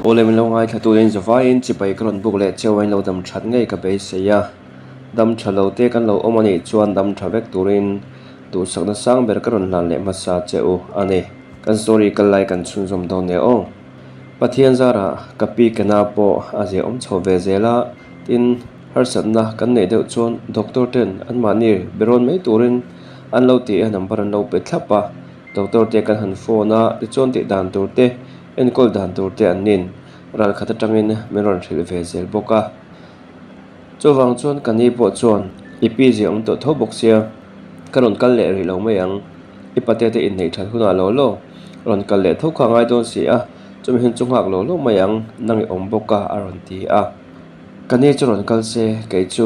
Aw le min lo ngaithla turin zavaiin chibai ka rawn buk leh cheu a in lo dam that ngei ka beisei a, dam tha lo te kan lo awm a nih chuan dam tha vek turin duhsakna sang ber ka rawn hlan leh hmasa che u a ni. Kan story kal lai kan chhunzawm dawn nia aw. Pathian zarah ka pi kena pawh a zia awm chho ve zel a, tin harsatna kan neih deuh chuan doctor ten anmahni berawn mai turin an lo ti a number an lo pe thlap a, doctor te kan han phone a tichuan tih dan tur te enkawl dan tur te an nin ral khat atangin min rawn hrilh ve zel bawk a. Chuvang chuan ka ni pawh chuan i pi zia awm tawh tho bawk sia ka rawn kal leh rih lo mai ang. I pate te inneih that hunah lo lo rawn kal leh tho kha a ngai dawn si a, chumi hun chu nghak lo lo mai ang, nang i awm bawk a a rawn ti a. Ka ni chu rawn kal se, kei chu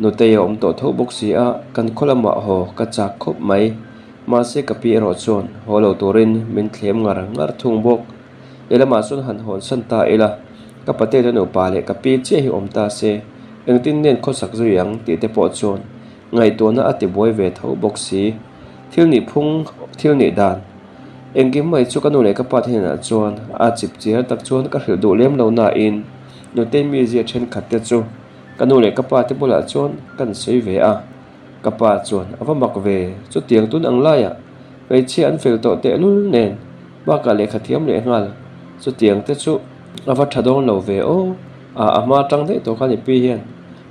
Nutei a awm tawh tho bawk si a, kan khaw lamah haw ka chak khawp mai. Mahse ka pi erawh chuan haw lo turin min thlem ngar ngar thung bawk. Lehlamah chuan han hawnsan ta ila, ka pate te nupa leh ka pi chiah hi awm ta se, engtin nen khawsak zui ang tih te pawh chuan Ngaihtuahna a ti buai ve tho bawk si. Thil nih phung, thil nih dan. Engkim mai chu ka nu leh ka pa te hnenah chuan a chip chiar tak chuan ka hrilh duh lem lo nain nutei mizia thenkhat te chu ka nu leh ka pa te bulah chuan kan sawi ve a. Ka pa chuan a va mak ve, chutiang tun ang laiah hmeichhia an fel tawh tehlul nen bakah lehkha thiam leh nghal chutiang te chu a va tha dawn lo ve aw. A a hma tang daih tawh khan i pi hian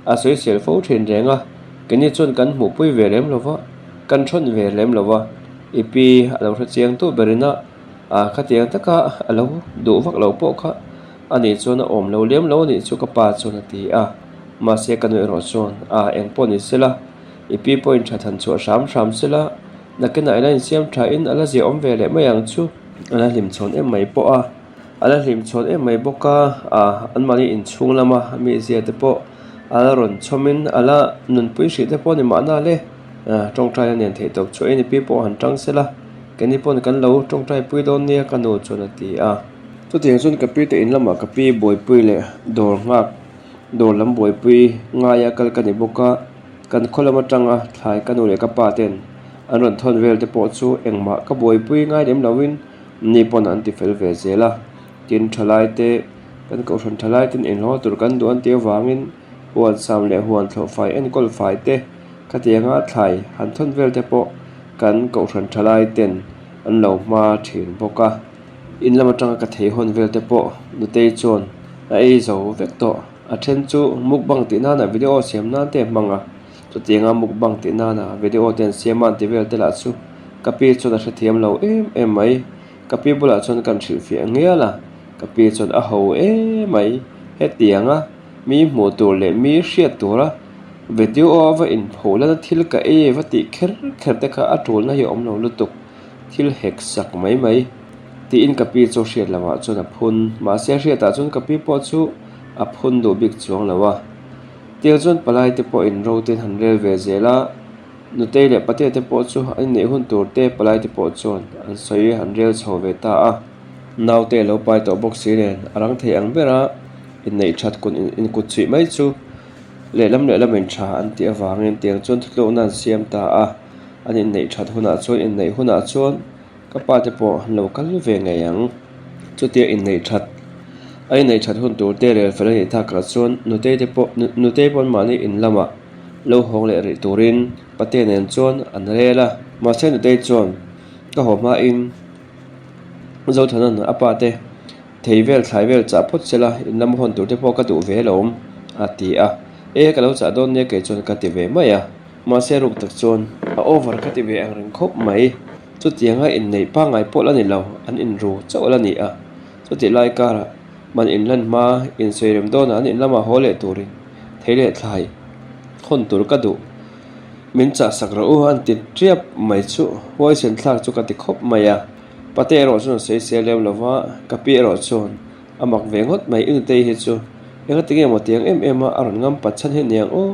A sawisel fo thin reng a, keini chuan kan hmuhpui ve lem lo va, kan thawn ve lem lo va, i pi a lo hre chiang tu berin a, a khatiang taka a lo duh vak lo pawh kha a nih chuan a awm lo lem lo a nih chu ka pa chuan a ti a, mahse ka nu erawh chuan a eng pawh ni sela, i pi pawhin tha than chhuah hram hram sela, nakinah ila insiam thain a la ziahawm ve leh mai ang chu. A la hlim chhawn em mai pawh a. A la hlim chhuat em mai bawk a, ah anmahni inchhung lama mizia te pawh a la rawn chhawmin a la nunpui hrih te pawh a ni mahna le, ah tawngtai a nen theih tawp chu eng pi pawh han tang sela keini pawn kan lo tawngtai pui dawn nia ka nu chuan a ti a. Chutiang chuan ka pi te in lamah ka pi buaipui leh dawr nghak dawr lam buaipui ngaia kal ka ni bawk a, kan khaw lam atanga thlai ka nu leh ka pa ten an rawn thawn vel te pawh chu engmah ka buaipui ngai lem loin Ni pawn an ti fel ve zel a, tin thalai te kan kohhran thalai ten inhlawh tur kan duh an tih avangin huan sam leh huan thlawh fai enkawl fai te khatianga thlai han thawn vel te pawh kan kohhran thalai ten an lo hma thin bawk a. In lam atanga ka thei hawn vel te pawh Nutei chuan a ei zo vek tawh, a then chu mukbang tih nana video siam nan te a hmang a. Chutianga mukbang tih nana video te an siam a an ti vel te lah chu ka pi chuan a hrethiam lo em em mai. Ka pi bulah chuan kan hrilhfiah ngial a, ka pi chuan a ho em mai. Hetianga mi hmuh tur leh mi hriat tura video a va inpho lana thil ka ei e va tih kher kher te kha a tulna hi a awm lo lutuk, thil hek sak mai mai tiin ka pi chu hriat lamah chuan a phun. Mahse hriatah chuan ka pi pawh chu a phun duh bik chuang lo a. Tiang chuan palai te pawh in ro ten han rel ve zel a, nutei leh patea te pawh chu an inneih hun tur te palai te pawh chuan an sawi an rel chho ve ta a. Naute a lo pai tawh bawk si nen a rang thei ang ber a, inneih that kut inkut chhuih mai chu lehlam lehlam in tha an tih avangin tiang chuan thutlukna an siam ta a, an inneih that hunah chuan inneih hunah chuan Ka pa te pawh an lo kal ve ngei ang. Chutia inneih that a inneih that hun tur te rel fel a nih takah chuan nutei te pawh nutei pawn mahni in lamah lo hawng leh rih turin pate nen chuan an rel a. Mahse nutei chuan ka haw hmain Zothanan a pa te thei vel thlai vel chah phawt sela in lam hawn tur te pawh ka duh ve alawm a ti a. E ka lo chah dawn nia kei chuan ka ti ve mai a. Mahse ruk tak chuan a over ka ti ve ang reng khawp mai. Chutianga inneih pangngai pawh la ni lo, an inru chauh la ni a. Chutih lai karah man inlan hma insawi rem dawnah an inlamah haw leh turin thei leh thlai hawn tur ka duh. Min chah sak rawh u an ti tiap mai chu huaisen thlak chu ka ti khawp mai a. Pate erawh chuan sawi sel lem lo va, ka pi erawh chuan a mak ve ngawt mai. I nutei hi chu engati nge maw tiang em em a a rawn ngam pat chhan hi aniang aw.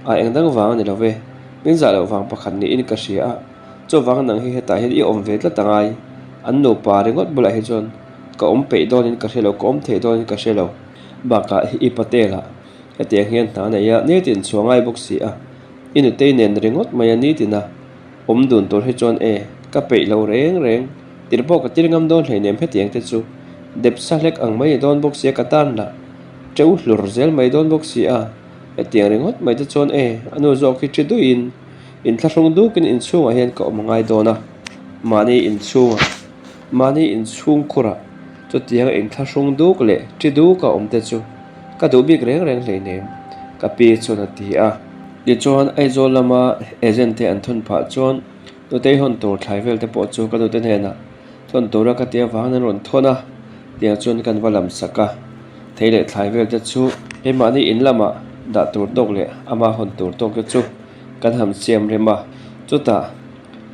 A eng dang vang a ni lo ve, min zah loh vang pakhat niin ka hria a. Chuvang nang hi hetah hian i awm ve tlat angai. An nupa ringawt bulah hi chuan ka awm peih dawnin ka hre lo, ka awm thei dawnin ka hre lo. Bakah i patel ah hetiang hian hna nei a, nitin chhuah ngai bawk si a. I nutei nen ringawt mai a nitina awm dun tur hi chuan e, ka peih lo reng reng. Tir pawh ka tir ngam dawn hleinem hetiang te chu. Dep sa hlek ang mai ni dawn bawk sia ka tan lah teuh hlur zel mai dawn bawk si a, hetiang ringawt mai te chuan e a nu zawk hi ṭi duiin inthlahrung dukin inchhungah hian ka awm a ngai dawn a, mahni inchhungah mahni inchhungkhurah chutianga inthlahrung duk leh ṭi duk a awm te chu ka duh bik reng reng hleinem ka pi chuan a ti a. Tichuan Aizawl lama agent te an thawn phah chuan nutei hawn tur thlai vel te pawh chu ka nute hnenah Thawn tura ka ti avangin an rawn thawn a, tiang chuan kan va lam sak a. Thei leh thlai vel te chu keimahni in lamah dah tur tawk leh ama hawn tur tawk te chu kan han siam rem a. Chutah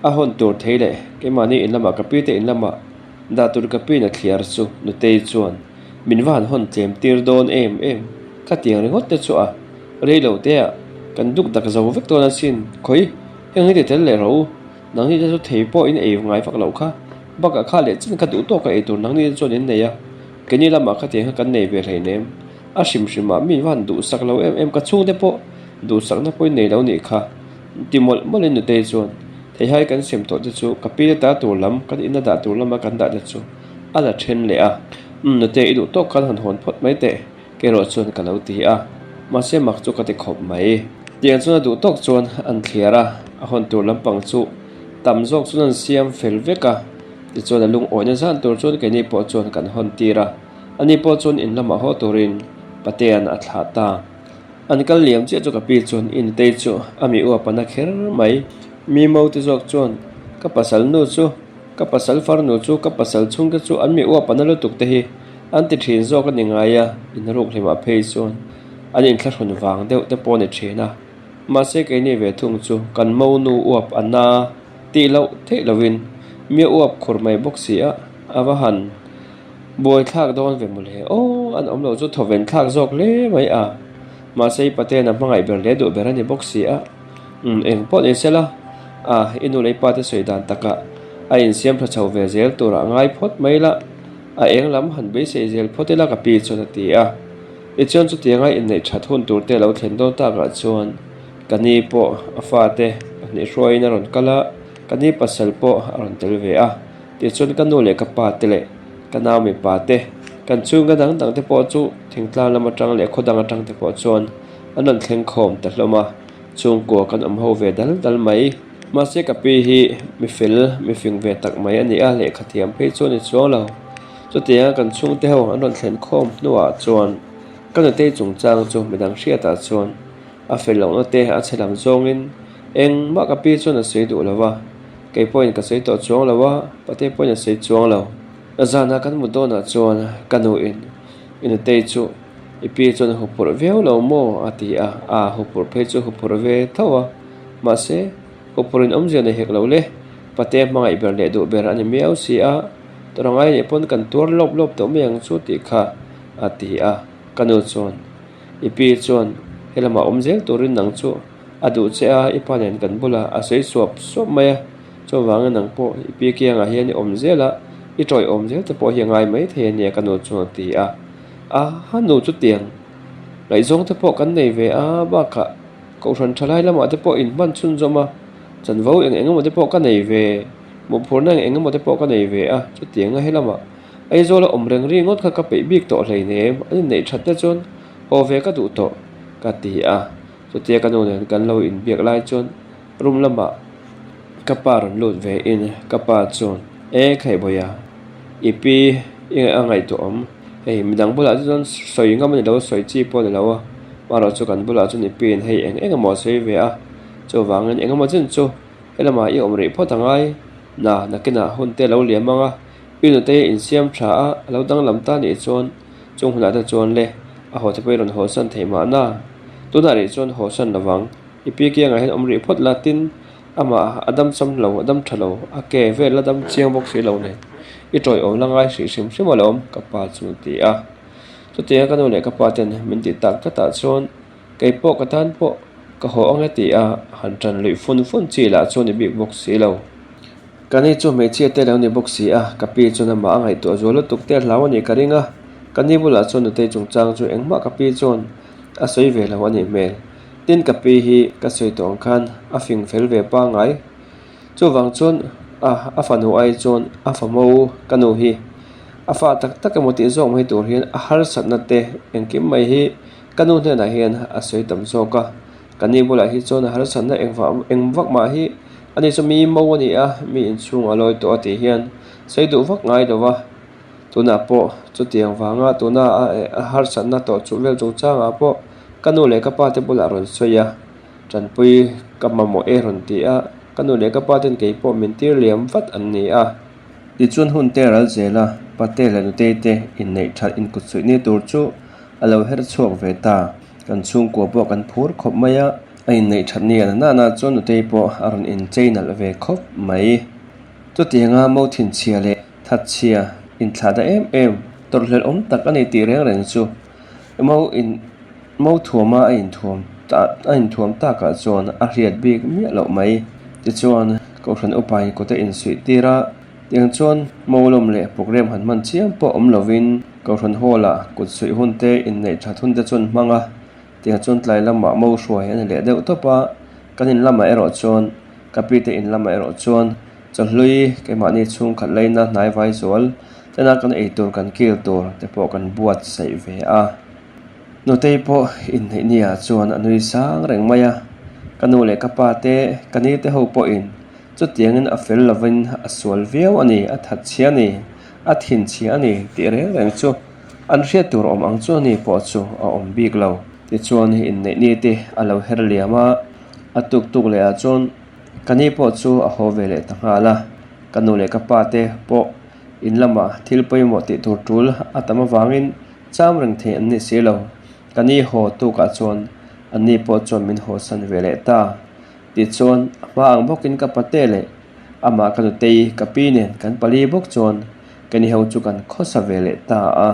a hawn tur thei leh keimahni in lamah ka pi te in lamah dah tur ka piin a thliar chu Nutei chuan min va han hawn tlem tir dawn em em ka tiang ringawt te chu a rei lo te ah kan duk dak zo vek dawn asin khawi heng hi ti tel leh rawh u. Nangni te chu thei pawh in ei ngai vak loh kha, bakah kha leh chin kha duh tawk a ei tur nangni te chuan in nei a, keini lamah kha tiang kha kan nei ve hleinem. A hrim hrimah mi van duhsak lo em em ka chhungte pawh duhsakna pawh in nei lo nih kha ti mawlh mawlhin nutei chuan theihai kan siam tawh te chu ka pi te ta tur lam kan inna dah tur lama kan dah te chu a la then leh a, umm nute i duh tawk khan han hawn phawt mai teh. Kerawh chuan ka lo ti a, mahse mak chu ka ti khawp mai. Tiang chuan a duh tawk chuan an thliar a, a hawn tur lampang chu tam zawk chuan an siam fel vek a, tichuan a lungawihna zan tur chuan keini pawh chuan kan hawn tir a, ani pawh chuan in lamah haw turin Patea'n a thlah ta. An kal liam chiah chu ka pi chuan Intei chu a mi uap a na kher mai. Mi mo te zawk chuan ka pasal nu chu, ka pasal farnu chu, ka pasal chhungte chu an mi uap a na lutuk te hi An ti thin zawk a ni ngai a, inruk hlimah phei chuan an inthlahrun vang deuh te pawh a ni thin a. Mahse keini ve thung chu kan monu uap a na tih loh theih lovin mi a uap khur mai bawk si a, a va han buaithlak dawn ve mawle aw, an awm lo chu thawven thlak zawk hle mai a. Mahse i paten a hmangaih ber leh duh ber a ni bawk si a, umm eng pawh ni sela a, i nu leh i pa te sawi dan takah a insiam tha chho ve zel turah ngai phawt mai la. A eng lam han beisei zel phawt ila ka pi chuan a ti a. Tichuan chutianga inneih that hun tur te a lo thlen dawn takah chuan ka ni pawh a fate pahnih hruaiin a rawn kal a, ka ni pasal pawh a rawn tel ve a. Tichuan ka nu leh ka pa te leh ka nau mipa te, kan chhungka dang dang te pawh chu thingtlang lam atang leh khaw dang atang te pawh chuan an rawn thleng khawm ta hlawm a, chhungkua kan awm ho ve dal dal mai. Mahse ka pi hi mi fel, mi fing ve tak mai a ni a, lehkha thiam phei chu a ni chuang lo. Chutianga kan chhungte ho an rawn thlen khawm hnuah chuan ka nutei chungchang chu midang hriatah chuan a fel lohna te a chhe lam zawngin engmah ka pi chuan a sawi duh lo va, kei pawhin ka sawi tawh chuang lo a, pate pawhin a sawi chuang lo. Zana kan mut dawnah chuan ka nuin i nutei chu i pi chuan a huphurh viau lo maw? a ti a, a huphurh phei chu huphurh ve tho a. Mahse, Kawppurin awmzia nei hek lo le, Patea hmangaih ber leh duh ber a ni miau si a, tawrh angai nih pawn kan tuar lawp lawp tawh mai ang chu tih kha a ti a, ka nu chuan, I pi chuan helamah awm zel turin nang chu a duh che a, i pa nen kan bulah a sawi suap suap mai a, chuvangin nang pawh i pi kiangah hian i awm zel a, i tawihawm zel te pawh hi a ngai mai thei a nia ka nu chuan a ti a, a nu chutiang ngaihzawng te pawh kan nei ve a, bakah. Kohhran tha lai lamah te pawh inhman chhunzawm a, chanvo eng eng emaw te pawh ka nei ve, mawhphurhna eng eng emaw te pawh ka nei ve a, chutianga helamah Aizawla awm reng ri ngawt kha ka peih bik tawh hleinem, an inneih that te chuan haw ve ka duh tawh ka ti a, chutia ka nu nen kan lo inbiak lai chuan room lamah ka pa rawn lut ve in ka pa chuan E Khaihbawiha, i pi i a ngaihtuah awm. Hei midang bulah chu chuan sawi ngam a ni lo, sawi chi pawh a ni lo a, amaherawh chu kan bulah chuan i piin hei eng eng emaw a sawi ve a, chuvangin eng emaw chin chu helamah i awm rih phawt a ngai, na nakinah hun te a lo liam ang a, i nute i insiam tha a, a lo danglam ta nih chuan chung hunah te chuan le a haw te pawh i rawn hawsan thei mahna, tunah rih chuan hawsan lovang, i pi kiangah hian awm rih phawt la tin. Amah a dam cham lo, a dam tha lo, a ke vel a dam chiang bawk si lo nen i tawihawm la ngai hrih hrim hrim alawm ka pa chu a ti a. Chutianga ka nu leh ka pa ten min tih tak tlatah chuan kei pawh ka tan pawh ka haw ang e ti a han tan luih fun fun chi lah chu a ni bik bawk si lo. Ka ni chu hmeichhia te lo ni bawk si a, ka pi chuan amah a ngaihtuah zual lutuk te a hlau a nih ka ring a, ka ni bulah chuan nutei chungchang chu engmah ka pi chuan a sawi ve lo a nih hmel. Tin ka pi hi ka sawi tawh ang khan a fing fel ve pangngai. Chuvang chuan a a fanu ai chuan a famo ka nu hi A fa tak tak emaw tih zawk mai tur hian a harsatna te engkim mai hi ka nu hnenah hian a sawi tam zawk a. Ka ni bulah hi chuan a harsatna engvah eng vak mah hi ani chu mi mo a ni a, mi inchhung a lawi tawh a tih hian sawi duh vak ngai lo va. Tunah pawh chutiang vanga tuna a harsatna tawh chuh vel chungchangah pawh ka nu leh ka pa te bulah rawn sawi a, tanpui ka mamawh e rawn ti a, ka nu leh ka pa ten kei pawh min tir liam vat an ni a. Tichuan hun te ral zel a, pate leh nutei te inneih that inkut suih ni tur chu a lo her chhuak ve ta. Kan chhungkua pawh kan phur khawp mai a, a inneih that ni a nana chuan nutei pawh a rawn inchei nalh ve khawp mai. Chutianga mo thinchhia leh thatchhia inthlah ta em em tawrhhlelh awm tak a ni tih reng reng chu mo in mo thuama a inthuam a inthuam takah chuan a hriat bik miah loh mai. Tichuan Kohhran upa in kut a insuih tir a, tiang chuan mo lawm leh programme han hman chiam pawh awm lovin Kohhran hall ah kut suih hun te inneih that hun te chuan hmang a, tiang chuan tlai lamah mo hruai a ni leh deuh tawp a, kan in lamah erawh chuan ka pi te in lamah erawh chuan chawhlui keimahni chhungkhat laina hnai vai zual tena kan ei tur kan kil tur te pawh kan buatsaih ve a. Nutei pawh inneih ni ah chuan a nui sang reng mai a, ka nu leh ka pa te ka ni te ho pawhin chutiangin a fel lovin a sual viau a ni, a that chhia a ni, a thin chhia a ni tih reng reng chu an hriat tur awm ang chu a ni pawh chu a awm bik lo. Tichuan inneih ni te a lo her liam a, a tuk tuk leh ah chuan ka ni pawh chu a haw ve leh ta nghal a, ka nu leh ka pa te pawh in lamah thil pawimawh tih tur tul a tam avangin Cham reng thei an ni si lo. Ka ni haw tukah chuan an ni pawh chuan min hawsan ve leh ta. Tichuan, a hma ang bawkin ka pate leh amah ka nutei ka pi nen kan pali bawk chuan ka ni ho chu kan khawsa ve leh ta a.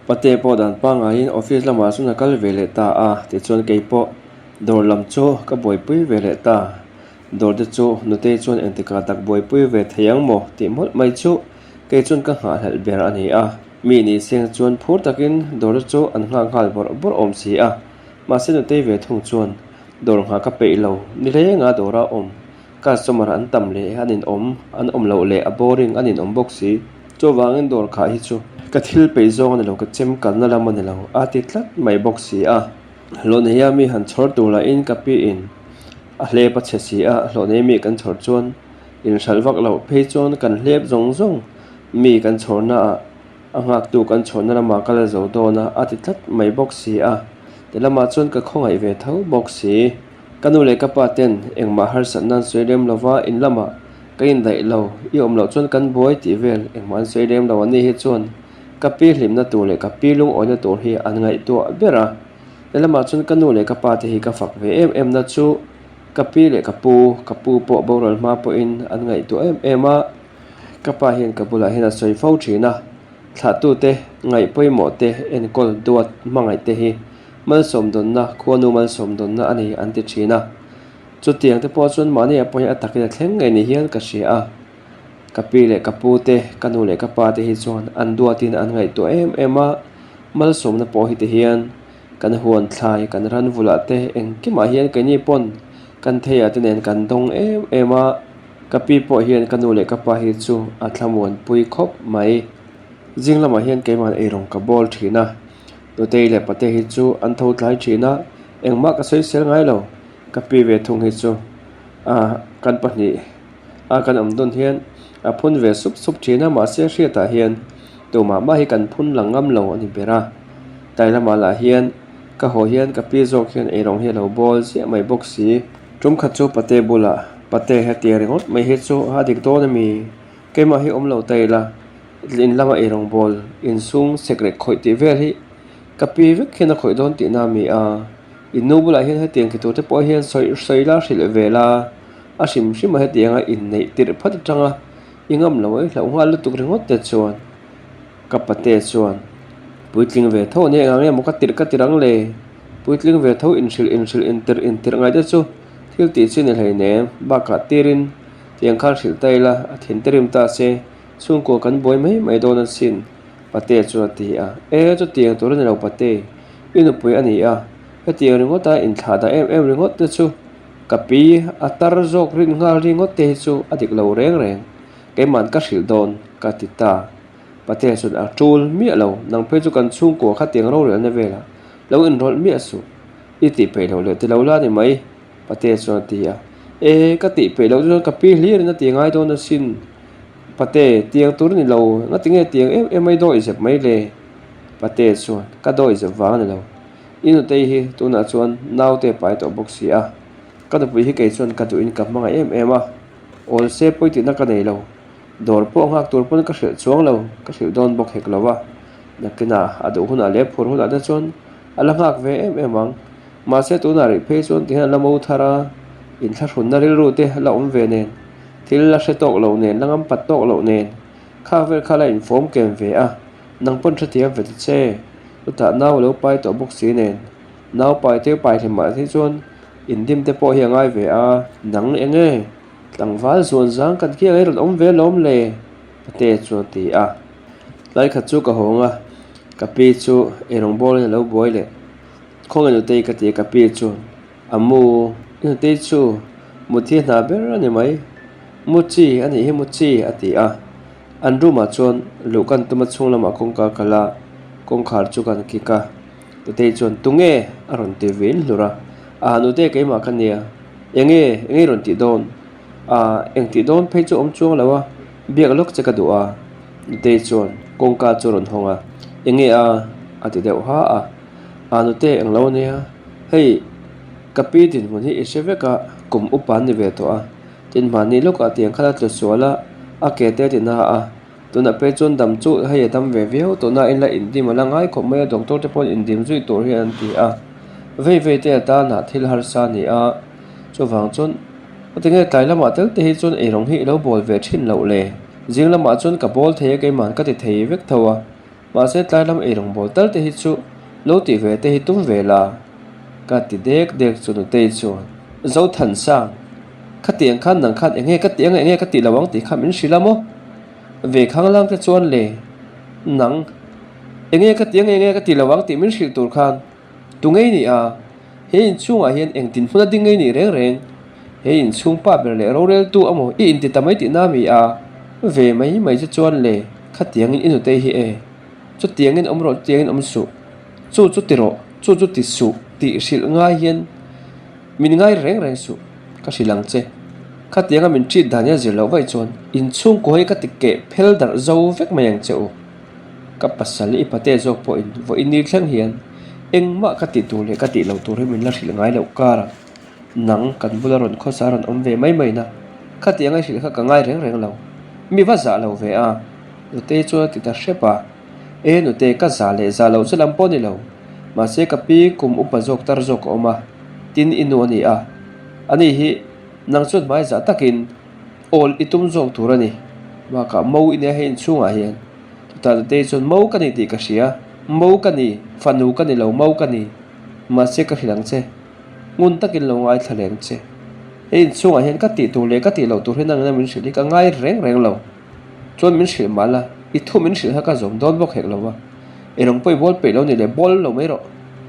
Pate pawh dan pangaiin office lamah chuan a kal ve leh ta a, tichuan kei pawh dawr lam chu ka buaipui ve leh ta. Dawr te chu nutei chuan engtikah tak buaipui ve thei ang maw tih mawlh mai chu kei chuan ka nghahhlelh ber a ni a. Mi ni seng chuan phur takin dawr chu an nghak nghal bawrh bawrh awm si a, mahse nutei ve thung chuan dawr nghah ka peih lo, ni lenga dawra awm, customer an tam leh an inawm, an awm loh leh a boring an inawm bawk si, chuvangin dawr khah hi chu ka thil peih zawng a ni lo, ka chem kalna lam a ni lo a ti tlat mai bawk si a. Hlawhneia mi han chhawr tur lahin ka piin a hlep a chhe si a, hlawhnei mi kan chhawr chuan inhralh vak loh phei chuan kan hlep zawng zawng Mi kan chhawrnaah a nghaktu kan chhawrna lamah ka la zo dawn a, a ti tlat mai bawk si a. Ti lamah chuan ka khawngaih ve tho bawk si. Ka nu leh ka pa ten engmah harsatna an sawi lem lova, in lamah ka indaih lo, i awm loh chuan kan buai tih vel engmah an sawi lem lo. Ani hi chuan ka pi hlimna tur leh ka pi lungawina tur hi an ngaihtuah ber a. Ti lamah chuan ka nu leh ka pa te hi ka fak ve em em na chu ka pi leh ka pu, ka pu pawh boral hma pawhin an ngaihtuah em em a. Ka pa hian ka bulah hian a sawi fo thin a, thlahtute ngaih pawimawh te, enkawl duat hmangaih te hi malsawmdawnna, khuanu malsawmdawnna a ni an ti thin a. Chutiang te pawh chuan mahni ah pawh hian a takin a thleng ngei ni hial ka hria a. Ka pi leh ka pu te, ka nu leh ka pa te hi chuan an duatin an ngaihtuah em em a, malsawmna pawh hi ti hian kan huan thlai, kan ran vulah te engkimah hian keini pawn kan theiah te nen kan dawng em em a. Ka pi pawh hian ka nu leh ka pa hi chu a thlamuanpui khawp mai. Zing lamah hian keimahna eirawng ka bawl thin a, Nutei leh Pate hi chu an tho tlai thin a, engmah ka sawi sel ngai lo. Ka pi ve thung hi chu a kan pahnih a kan awm dawn hian a phun ve sup sup thin a, mahse hriatah hian tumah mah hi kan phun lang ngam lo a ni ber a. Tlai lamah lah hian ka haw hian ka pi zawk hian eirawng hi a lo bawl ziah mai bawk si. Tum khat chu Pate bulah, Pate hetia ringawt mai hi chu a dik dawn a mi? Keimah hi awm lo ta ila, in lama eirawng bawl, insung, sek leh khawih tih vel hi ka pi vek hian a khawih dawn tihna a mi a? In nu bulah hian hetiang ti tur te pawh hian sawi sawi la hrilh ve la, a hrim hrim a hetianga inneih tirh phat atanga i ngam lo i hlauh nghal lutuk ringawt te chuan Ka pate chuan, Puitling ve tho ania engang nge maw ka tirh ka tirh ang le? Puitling ve tho inhrilh inhrilh intirh intirh ngai te chu thil tih chi ni hleinem, bakah tirin tiang khan hrilh ta ila a thin te rim ta se, chhungkua kan buai mai mai dawn asin, pate chuan a ti a. E, chutiang tur a ni lo pate, i nupui a ni a, hetiang ringawta inthlah dah em em ringawt te chu ka pi a tar zawk rin nghal ringawt te hi chu a dik lo reng reng, keiman ka hrilh dawn ka ti ta. Patea chuan a tul miah lo, nang phei chu kan chhungkua kha tiang rorelna velah lo inrawlh miah suh. I tih peih loh leh ti lo la ni mai, Patea chuan a ti a. E, ka tih peih loh chuan ka pi hlirin a ti ngai dawn asin. Pate, tiang tur a ni lo, ngati nge tiang em em mai dawi zep mai le? Pate chuan, Ka dawi zep vang a ni lo. I nutei hi tunah chuan naute pai tawh bawk si a, ka nupui hi kei chuan ka duhin ka hmangaih em em a, awl se pawi tihna ka nei lo. Dawr pawh nghak tur pawn ka hrilh chuang lo, ka hrilh dawn bawk hek lo a. Nakinah a duh hunah leh phur hunah te chuan a la nghak ve em em ang. Mahse tunah rih phei chuan tihian a la mo thar a, inthlahrunna rilru te la awm ve nen, thil la hre tawk loh nen, la ngam pat tawk loh nen, khak vel kha la infawm kem ve a, nang pawn hrethiam ve ta che. Chutah nau a lo pai tawh bawk si nen, nau pai te pai hle mah hi chuan indim te pawh hi a ngai ve a, nang eng nge? Tlangval zuan zang kan khi ang i rawn awm ve lawm le? Pate chuan a ti a. Tlai khat chu ka hawng a, ka pi chu eirawng bawlin a lo buai leh. Khawnge nutei ka ti a ka pi chuan a mu, i nutei chu mut hi a hna ber a ni mai, mu chi a nih hi mu chi a ti a. An room ah chuan luh kan tum a chhung lamah kawngka kal a, kawngkhar chu kan kik a. Nutei chuan tunge? a rawn ti vin hlur a, Aa nute keimah ka nia, enge enge i rawn tih dawn? Aa eng tih dawn phei chu awm chuang lo a, biak lawk che ka duh a. Nutei chuan kawngka chu a rawn hawng a, enge a? a ti deuh ha a. Aa nute eng lo ania, hei ka pi dinhmun hi i hre vek a, kum upa an ni ve tawh a, tin mahni lawkah tiang khan a tlu sual a, a ke te a ti na a. Tunah pei chuan dam chu hei a dam ve viau tawh na in la indim a la ngai khawp mai a, doctor te pawhin indim zui tur hian an ti a, vei vei te atana thil harsa a ni a, chuvang chuan tinge tlai lamah tel te hi chuan eirawng hi i lo bawl ve thin loh le, zing lamah chuan ka bawl thei a keimah ka ti thei vek tho a, mahse tlai lam eirawng bawl tal te hi chu lo tih ve te hi tum ve la ka ti dek dek chu nutei chuan Zothansang. Khatiang khan nang khan enge ka tih ang enge ka tih lo ang tih kha min hrilh a maw? Ve khang lang te chuan le nang enge ka tih ang enge ka tih lo ang tih min hrilh tur khan tu ngei ni a? He inchhungah hian engtin hmun a ding ngei nih reng reng? He inchhung pa ber leh roreltu a maw i inti ta mai tih na mi a? Ve mai mai che chuan le khatiangin i nutei hi e chutiangin awm rawh chutiangin awm suh chu chu ti rawh chu chu ti suh tih hrilh ngai hian Min ngai reng reng suh, ka hrilh ang che. Khatianga min treat dan hian zir loh vaih chuan inchhungkaw hi ka ti keh phel darh zo vek mai ang che u. Ka pasal i pate zawk pawhin vawiin ni thleng hian engmah ka tih tur leh ka tih loh tur hi min la hrilh ngai loh kar a, nang kan bula rawn khawsa rawn awm ve mai mai na. Khatianga i hrilh kha ka ngai reng reng lo. Mi va zah lo ve a, Nutei chuan a ti ta hrep a. E Nute, ka zah leh zah loh che lam pawh a ni lo. Mahse ka pi kum upa zawk tar zawk a awm a. Tin i nu a ni a, ani hi nang chuan hmai zah takin awl i tum zawk tur a ni. Bakah mo i nia hei inchhungah hian chutah Nutei chuan mo ka ni tih ka hria, mo ka ni, fanu ka ni lo, mo ka ni. Mahse ka hrilh ang che, ngun takin lo ngaithla leng che. Hei inchhungah hian ka tih tur leh ka tih loh tur hi nangin a min hrilh hi ka ngai reng reng lo. Chuan min hrilh mah la, i thu min hrilh kha ka zawm dawn bawk hek lo va. I rawng pawh i bawl peih lo nih leh bawl lo mai rawh.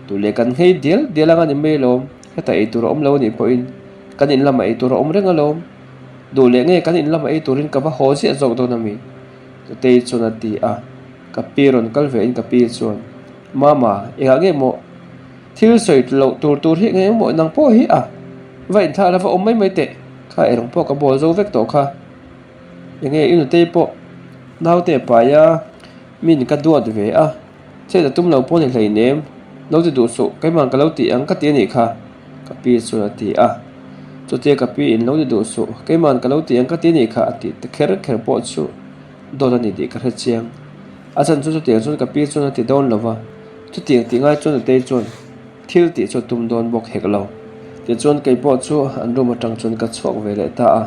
Tu leh kan nghei dial dial anga ni mai alawm, hetah ei tur a awm lo anih pawhin kan in lamah ei tur a awm reng alawm. Duh leh nge kan in lamah ei turin ka va haw ziah zawk dawn ami? Nutei chuan a ti a, ka pi rawn kal ve in ka pi chuan, Mama, engah nge maw thil sawi loh tur tur hi eng emaw nang pawh hi a va inthlah la va awm mai mai teh, kha ei rawng pawh ka bawl zo vek tawh kha. Enge i nutei pawh naute a pai a, min ka duat ve a, chet a tum lo pawh ni hleinem, lo ti duh suh, keimah ka lo ti ang ka ti a nih kha, ka pi chuan a ti a. Chutia ka pi in lo ti duh suh, keimah ka lo ti ang ka ti a nih kha a tih ta kher kher pawh chu dawt a ni tih ka hre chiang. A chhan chu chutiang chuan ka pi chuan a ti dawn lo va, chutiang tih ngai chuan nutei chuan thil tih chu a tum dawn bawk hek lo. Tichuan kei pawh chu an room atang chuan ka chhuak ve leh ta a.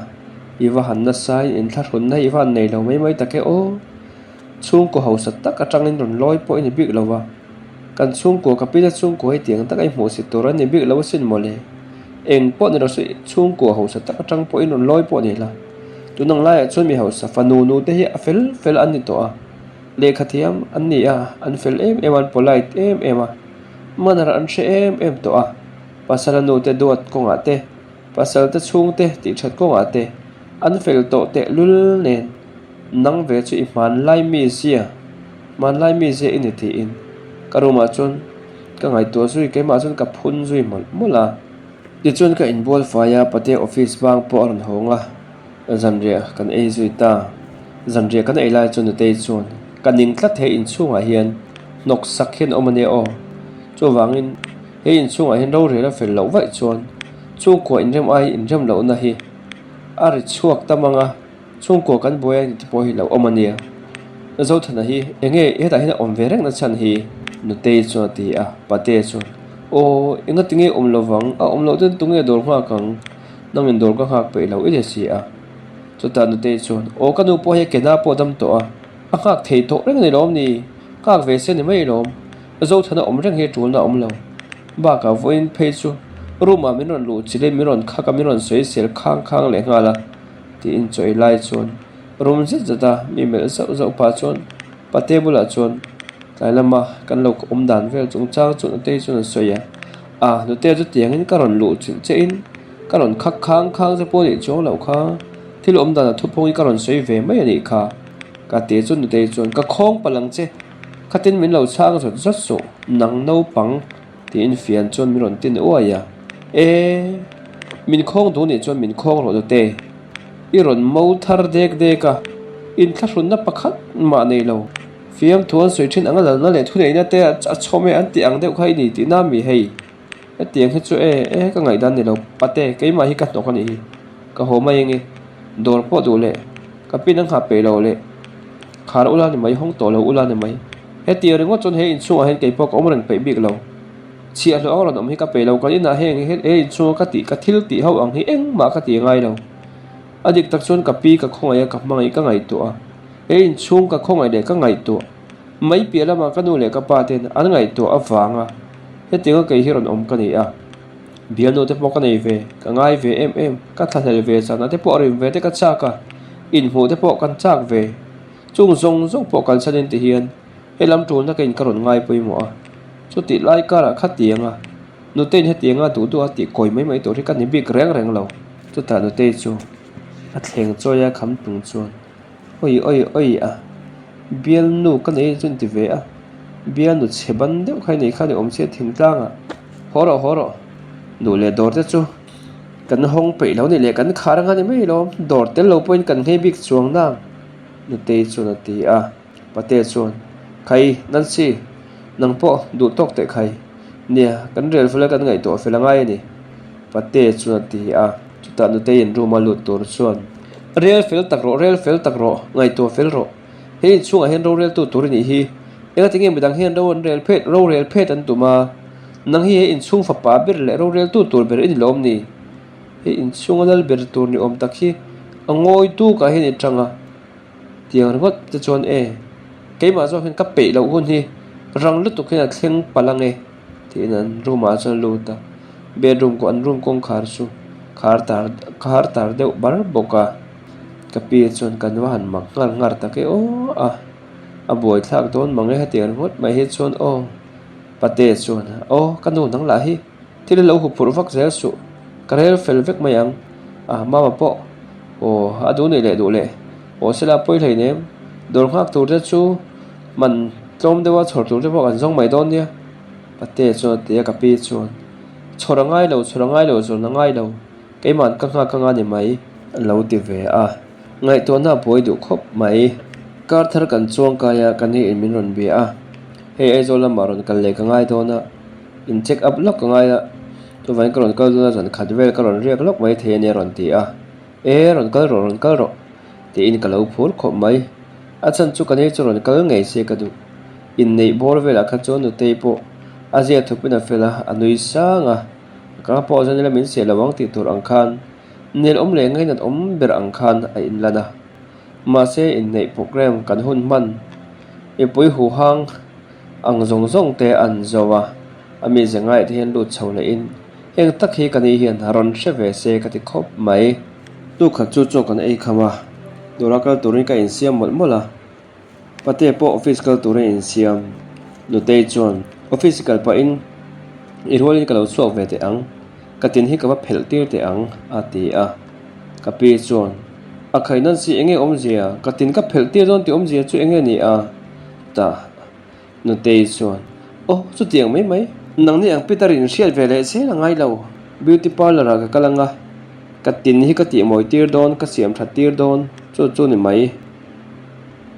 I va han nasa in inthlahrunna hi i va han nei lo mai mai tak e aw. Chhungkaw hausa tak atangin rawn lawi pawh i ni bik lo va. Kan chhungkaw ka pila chhungkaw hi tiang taka i hmuh si tur a ni bik lo asin mawle. Eng pawh ni lo se chhungkaw hausa tak atang pawhin rawn lawi pawh ni la. Tun ang laiah chuan mi hausa fanu nu te hi a fel fel an ni tawh a. Lehkha thiam an ni a, an fel em em a, an polite em em a. Manner an hre em em tawh a. Pasal a nu te duat kawngah te. Pasal te chhungte tih that kawngah te an fel tawh teh lul nen nang ve chu i hmanlai mi zia. Hmanlai mi zia i ni tiin ka room ah chuan ka ngaihtuah zui keimah chuan ka phun zui mawlh mawlh a. Tichuan ka inbual fai a, Pate office bang pawh a rawn hawng a, zanriah kan ei zui ta. Zanriah kan ei lai chuan Nutei chuan ka ning tlat he inchhungah hian hnawk sak hian awm a nia aw. Chuvangin he inchhungah hian rorel a fel loh vaih chuan chhungkua inrem ai inrem lohna hi a ri chhuak ta mang a. Chhungkua kan buai a ni te pawh hi lo awm a nia. Zothana hi enge hetah hian a awm ve reng na chhan hi? Nutei chuan a ti a, Pate chuan, Aw, enga tinge awm lo vang, a awm loh ten tunge dawr nghak ang? Nangin dawr ka nghak peih lo i ni si a. Chutah Nutei chuan, Aw, ka nu pawh hi a kena pawh a dam tawh a, a nghak thei tawh reng a ni lawm ni? Nghak ve se ni mai lawm. Zothana awm reng hi tulna a awm lo. Bakah vawiin phei chu room ah min rawn luh chilh in min rawn khak a, min rawn sawi sel khang khang leh nghal a. Tiin chawi lai chuan rum zet zet a mi melh zauh zauh pah chuan pate bulah chuan tlai lama kan lo awm dan vel chungchang chu nutei chuan a sawi a, a nute chu tiangin ka rawn luh chilh che in ka rawn khak khang khang che pawh nih chuang loh kha thil awm dan a thuphung hi ka rawn sawi ve mai a nih kha ka ti chu nutei chuan ka khawng palh ang che khatin min lo chhang zawt zawt suh nang naupang. Tiin fian chuan min rawn tin uai a, E, min khawng duh nih chuan min khawng rawh Nute. I rawn mo thar dek dek a, inthlahrunna pakhat mah nei lo. Fiamthu an sawi thin anga lalna leh thuneihna te a chhawm e an tih ang deuh kha i ni tihna mi hei? Hetiang hi chu e, e ka ngaihdan ni lo Pate, keimah hi ka hnawk a nih hi. Ka haw mai ange, dawr pawh duh leh ka pin a nghah peih lo leh khar ula ni mai, hawng tawh lo ula ni mai. Hetiang ringawt chuan he inchhungah hian keipawh ka awm reng peih bik lo. Chhiahhlawh ang rawn awm hi ka peih lo, kan inah heng he inchhunga ka tih ka thil tih ho ang hi engmah ka ti ngai lo. A dik tak chuan ka pi ka khawngaih a, ka hmangaih ka ngaihtuah a. He inchhung ka khawngaih leh ka ngaihtuah mai piah lamah ka nu leh ka pa ten an ngaihtuah avanga hetianga kei hi rawn awm ka ni a. Bialnu te pawh ka nei ve, ka ngai ve em em, ka thlahlel ve chana te pawh rim ve te ka chak a, inhmuh te pawh kan chak ve. Chung zawng zawng pawh kalsanin ti hian he lam tulna ka in ka rawn ngai pawimawh a, chutih lai karah khatiang a Nutei'n hetianga duh duh a tih kawi mai mai tur hi ka ni bik reng reng lo. Chutah Nutei chu a thleng chawi a kham tung chuan awi awi awi a, bialnu ka nei chu inti ve a, bialnu chhe ban deuh kha i nei kha ni awm sia thingtlangah haw rawh haw rawh duh leh dawr te chu kan hawng peih lo ni leh kan khar anga ni mai lawm dawr tel lo pawhin kan nghei bik chuang nang. Nutei chuan a ti a, Pate chuan, Khai, Nancy, nang pawh duh tawk teh khai. Nia, kan rel fel a kan ngaihtuah fel a ngai a ni, Pate chuan a ti a. Chutah Nuteiin room a lut tur chuan, Rel fel tak rawh, rel fel tak rawh, ngaihtuah fel rawh. He inchhungah hian roreltu tur i nih hi. Engati nge midang hian ro an rel phet, rorel phet an tum a? Nang hi he inchhung fapa ber leh roreltu tur ber i ni lawm ni? Hei inchhunga lal ber tur ni awm tak hi a ngawi tuk ah hian i tang a, tiang ringawt te chuan e keimah zawk hian ka peih loh hun hi rang lutuk hian a thleng palh ang e tiin an room ah chuan a lut a, bedroom an room kawngkhar chu khar tar khar tar deuh bar bawk a, ka pi chuan kan va han mak nghal nghal tak e aw a, a buaithlak dawn mang e hetiang ringawt mai hi chuan aw pate chuan aw ka nu nang lah hi. Thil hi lo hu phurh vak zel suh, ka rel fel vek mai ang. A mama pawh aw a duh nih leh duh leh aw sela pawi hlei nem, dawr nghak tur te chu man tlawm deuha chhawr tur te pawh kan zawng mai dawn nia. Pate chuan a ti a, ka pi chuan chhawr a ngai lo, chhawr a ngai lo, zawn a ngai lo, keima'n ka nghak anga ni mai a lo ti ve a, ngaihtuahna a buai duh khawp mai. Kar thar kan chuang kai a, ka ni in min rawn bia a, hei Aizawl lamah rawn kal leh ka ngai dawn a. In check up lawk ka ngai a, chuvangin ka rawn kal dawn a zan khat vel ka rawn riak lawk mai thei a nia rawn ti a, E rawn kal rawh rawn kal rawh tiin ka lo phur khawp mai, a chhan chu ka nei chu rawn kal ngei se ka duh, inneih bawr velah kha chuan nutei pawh a zia thupin a fel a, a nui sang a, ka pawh zan ila min seh lo ang tih tur ang khan nel awm leh ngainat awm ber ang khan a inlan a, mahse inneih program kan hun hman mipui huhang. Ang zawng zawng te an zo a, a mize ngaih te hian lut chho leh in heng tak hi ka ni hian rawn hre ve se ka ti khawp mai. Tu khat chu chaw kan ei kham a, dawra kal turin ka insiam mawlh mawlh a, Pate pawh office kal turin a insiam. Nutei chuan office kal pahin i rualin ka lo chhuak ve teh ang, ka tin hi ka va phelh tir teh ang a ti a, ka pi chuan a khaih Nancy enge awmzia, ka tin ka phelh tir dawn tih awmzia chu enge ni a? Ta. Nutei chuan, Aw, chutiang mai mai. Nangni ang Peter in hriat ve leh zel a ngai lo. Beauty parlour ah ka kal anga, ka tin hi ka tihmawi tir dawn, ka siam that tir dawn, chu chu ni mai.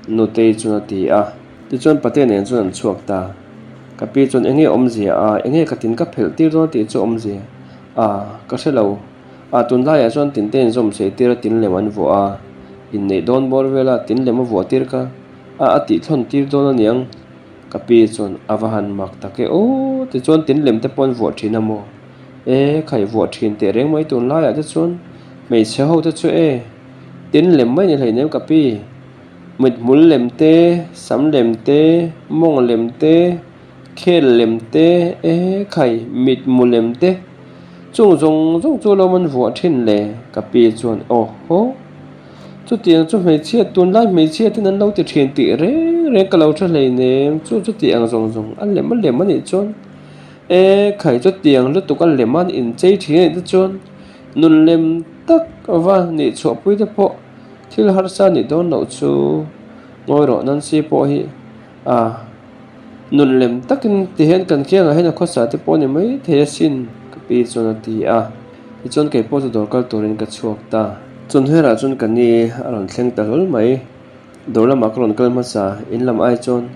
Nutei chuan a ti a. Tichuan Patea nen chuan an chhuak ta. Ka pi chuan enge awmzia a, enge ka tin ka phelh tir dawn tih chu awmzia a, ka hre lo. A tunlaiah chuan tinte inzawm sei tir a tin lem an vuah a, inneih dawn bawr vela tin lem a vuah tir kha a a tih thlawn tir dawn aniang. Ka pi chuan a va han mak tak e aw tichuan tin lem te pawh an vuah thin a maw? E khaih vuah thin teh reng mai tunlaiah te chuan hmeichhe ho te chu e tin lem mai ni hleinem ka pi. Mithmul lem te, sam lem te, mawng lem te, khel lem te, e khai mitmu lem te chung zawng zawng chu lo man vuah thin le ka pi chuan aw haw chutiang chu hmeichhia tunlai hmeichhia ten an lo ti thin tih reng reng ka lo hre hleinem chu chuti ang zawng zawng a lem a lem a nih chuan e khai chutiang lutuk a lem a inchei thin a nih te chuan nun lem tak va nih chhuahpui te pawh. Thil harsa nih dawn loh chu ngawi rawh Nancy pawh hi a nun lem takin tihian kan kiangah hian a khawsa te pawh a ni mai thei asin ka pi chuan a ti a, tichuan kei pawh chu dawr kal turin ka chhuak ta. Chawhnuherah chuan ka ni a rawn thleng ta hlawl mai, dawr lamah ka rawn kal hmasa, in lam ai chuan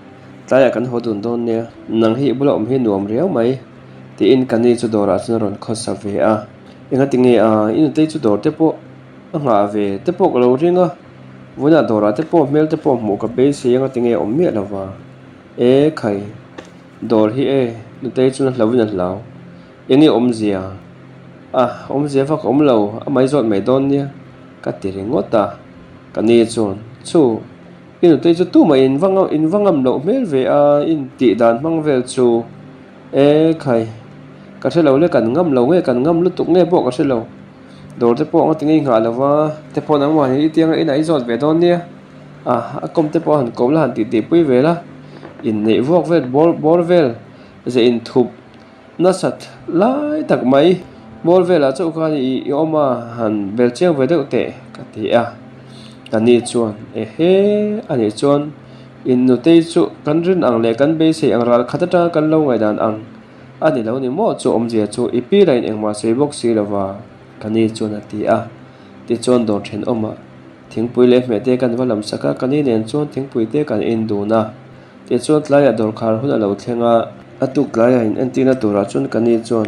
tlaiah kan haw dun dawn nia, nang hi i bula awm hi nuam riau mai tiin ka ni chu dawrah chuan a rawn khawsa ve a, engati nge a i nutei chu dawr te pawh A nghah ve te pawh ka lo ring a, vawiinah dawrah te pawh hmel te pawh hmuh ka beisei anga tinge awm miah lo va. E khai, dawr hi e, nutei chuan a hlauhin a hlau. Enge awmzia? A, awmzia vak a awm lo, a mai zawt mai dawn nia, ka ti ringawt a. Ka ni chuan, Chu, i nutei chu tumah in va in va ngam loh hmel ve a, i intih dan hmang vel chu. E khai, ka hre lo le, kan ngam lo nge, kan ngam lutuk nge pawh ka hre lo. Dawr te pawh ngawt ngei nghah lova te pawh nangmah hi i tianga inah i zawt ve dawn nia a a kawm te pawh han kawm la han tih tih pui ve la inneih vuak vel bawr bawr vel ze inthup nasat lai tak mai bawr velah chauh khan i i awm a han bel chiang ve deuh teh ka ti a ka ni chuan ehe anih chuan innutei chu kan rin ang leh kan beisei ang ral khat atanga kan lo ngaihdan ang. A ni lo ni maw chu awmzia chu i pi lain engmah sawi bawk si lova ka ni chuan a ti a. Tichuan dawr thenawmah thingpui leh hmeh te kan va lam sak a, ka ni nen chuan thingpui te kan in dun a. Tichuan tlaiah dawr khar hun a lo thleng a, a tuk tlaiah in entirna turah chuan ka ni chuan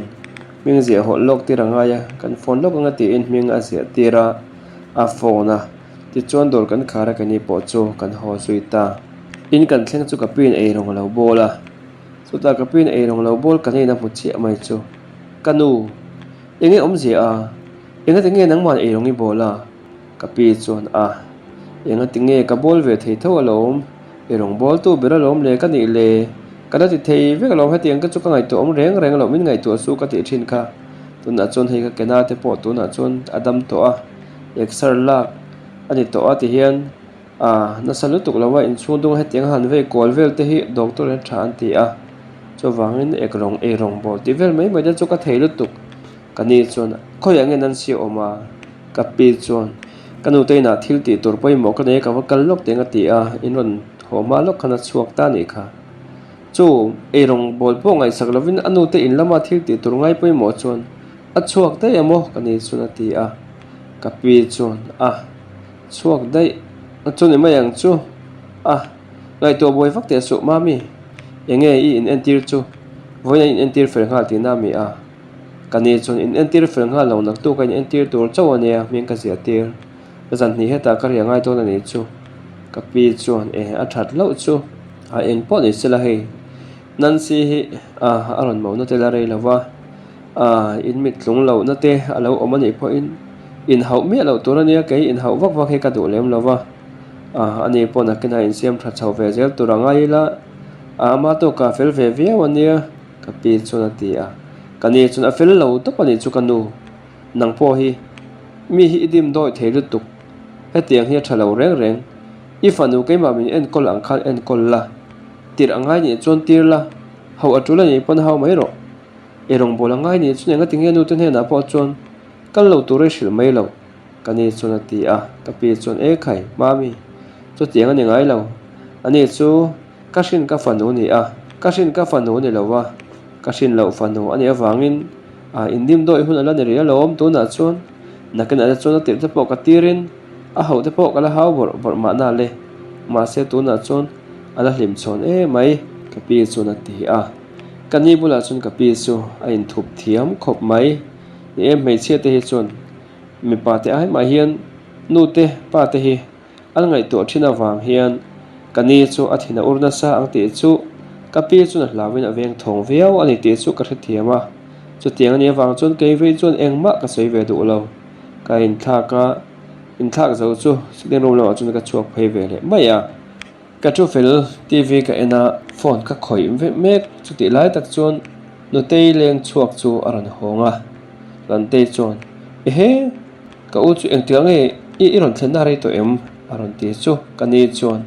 hming ziah hawlh lawk tir a ngai a, kan phone lawk anga tiin hming a ziah tir a, a phone a. Tichuan dawr kan khar a ka ni pawh chu kan haw zui ta. In kan thleng chu ka piin eirawng a lo bawl a. Chutah ka piin eirawng lo bawl ka hnenah hmu chiah mai chu, Ka nu, enge awmzia a? Engati nge nangmah eirawng i bawl a? Ka pi chuan, A, engati nge ka bawl ve thei tho alawm? Eirawng bawltu ber alawm le ka nih le? Ka la ti thei vek alawm, hetiang te chu ka ngaihtuah awm reng reng loh, min ngaihtuah su ka tih thin kha. Tunah chuan hei ka kena te pawh tunah chuan a dam tawh a, exer lak a ni tawh a tihian, A nasa lutuk lo a, inchhung dung hetiang han vei kual vel te hi doctor in tha an ti a, chuvangin ek rawng ei rawng bawl tih vel mai mai te chu ka thei lutuk. Ka ni chuan khawiah nge Nancy a awm a? Ka pi chuan ka nute inah thil tih tur pawimawh ka nei a ka va kal lawk teng a ti a, in rawn haw hma lawk khan a chhuak ta a nih kha. Chu ei rawng bawl pawh ngaihsak lovin a nute in lama thil tih tur ngai pawimawh chuan a chhuak daih a maw? Ka ni chuan a ti a, ka pi chuan a. Chhuak daih chu ni mai ang chu. A, ngaihtuah buai vak teh suh Mami. Enge i in entir chu? Vawiin a in entir fel nghal tihna a mi a? Ka ni chuan in entir fel nghal lo naktuk a in entir tur chauh a nia hming ka ziah tir. Zan hnih hetah ka riah ngai dawn a nih chu. Ka pi chuan e a that hlauh chu. A eng pawh ni sela hei. Nancy hi a a rawn mauhna tel a rei lo va. A, in mit tlung lohna te a lo awm a nih pawhin inhauh miah loh tur a nia, kei inhauh vak vak hi ka duh lem lo va. A, ani pawh nakinah insiam tha chho ve zel tur a ngai ila, a ama tawkah a fel ve viau a nia, ka pi chuan a ti a. Ka ni chuan a fel lo tawp a nih chu ka nu, nang pawh hi mi hi i dim dawi thei lutuk, hetiang hi a tha lo reng reng, i fanu keimah min enkawl ang khan enkawl la, tirh a ngai nih chuan tir la, hauh a tul a nih pawn hau mai rawh. I rawngbâwl a ngai nih chu eng atinge nute hnênah pawh chuan kal lo tûr i hrilh mai lo, ka ni chuan a ti a. Ka pi chuan, E khai, Mami, chutiang a ni ngai lo. Ani chu Ka hrin ka fanu ni a, ka hrin ka fanu ni lo a, ka hrin loh fanu a nih avangin a indim dawih hun a la ni rih alawm tunah chuan nakinah te chuan a tirh te pawh ka tirin a hauh te pawh ka la hau bawrh bawrh mahna le mahse tunah chuan a la hlim chhawn em mai ka pi chuan a ti a ka ni bulah chuan ka pi chu a inthup thiam khawp mai ni e hmeichhia te hi chuan mipa te ai mah hian nu te pa te hi An ngaihtuah thin avang hian ka ni chu a thin a ur nasa ang tih chu ka pi chuan a hlauin a veng thawng viau a ni tih chu ka hrethiam a. Chutiang a nih avang chuan kei vei chuan engmah ka sawi ve duh lo. Ka inthlak a, inthlak zo chu sitting room lamah chuan ka chhuak phei ve leh mai a. Ka thu fel TV ka en a, phone ka khawih vek mek. Chutih lai tak chuan Nutei leng chhuak chu a rawn hawng a, Lantei chuan, Ehe! Ka u chu engtiang nge i i rawn thlenna rei tawh em? a rawn ti chu ka ni chuan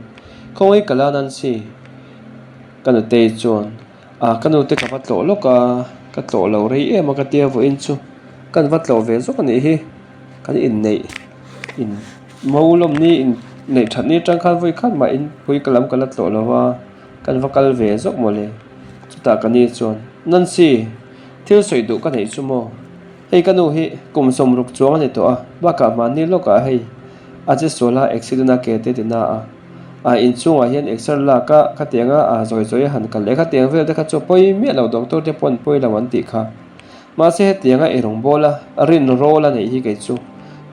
Khawngaih ka la Nancy ka nutei chuan Ah ka nute ka va tlawh lawk a, ka tlawh lo rei em a ka tia vawiin chu kan va tlawh ve zawk a nih hi kan inneih in mo lawm ni inneih that ni atang khan vawi khat mah in pui ka lam ka la tlawh lo va kan va kal ve zawk mawle chutah ka ni chuan Nancy thil sawi duh ka neih chu maw? Hei ka nu hi kum 60 chuang a ni tawh a, bakah mahni lawkah hei a che sual a accident a ke te ti na a, a inchhungah hian exer lak a khatiang a a zawi zawi a han kal leh khatiang vel te kha chu pawi miah lo doctor te pawn pawi lo an tih kha. Mahse hetiang a eirawng bawl a rin rawl a neih hi kei chu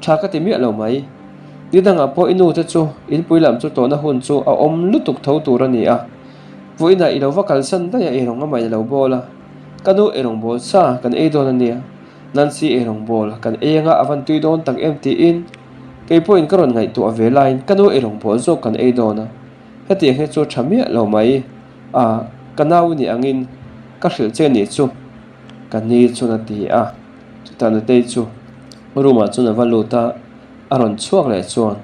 tha ka ti miah lo mai. Ni dangah pawh i nu te chu inpui lam chu tawhna hun chu a awm lutuk tho tur a ni a, vawiinah i lo va kalsan daih a eirawng a mah in a lo bawl a. Ka nu eirawngbawl sa kan ei dawn a nia, Nancy eirawngbawl kan ei anga a van tui dawn tak em tiin kei pawhin ka rawn ngaihtuah ve laiin ka nu eirawngbawl zawk kan ei dawn a, hetiang hi chu tha miah lo mai a, ka nau ni angin ka hrilh che nih chu ka ni chuan a ti a, chutah Nutei chu room ah chuan a va lut a, a rawn chhuak leh chuan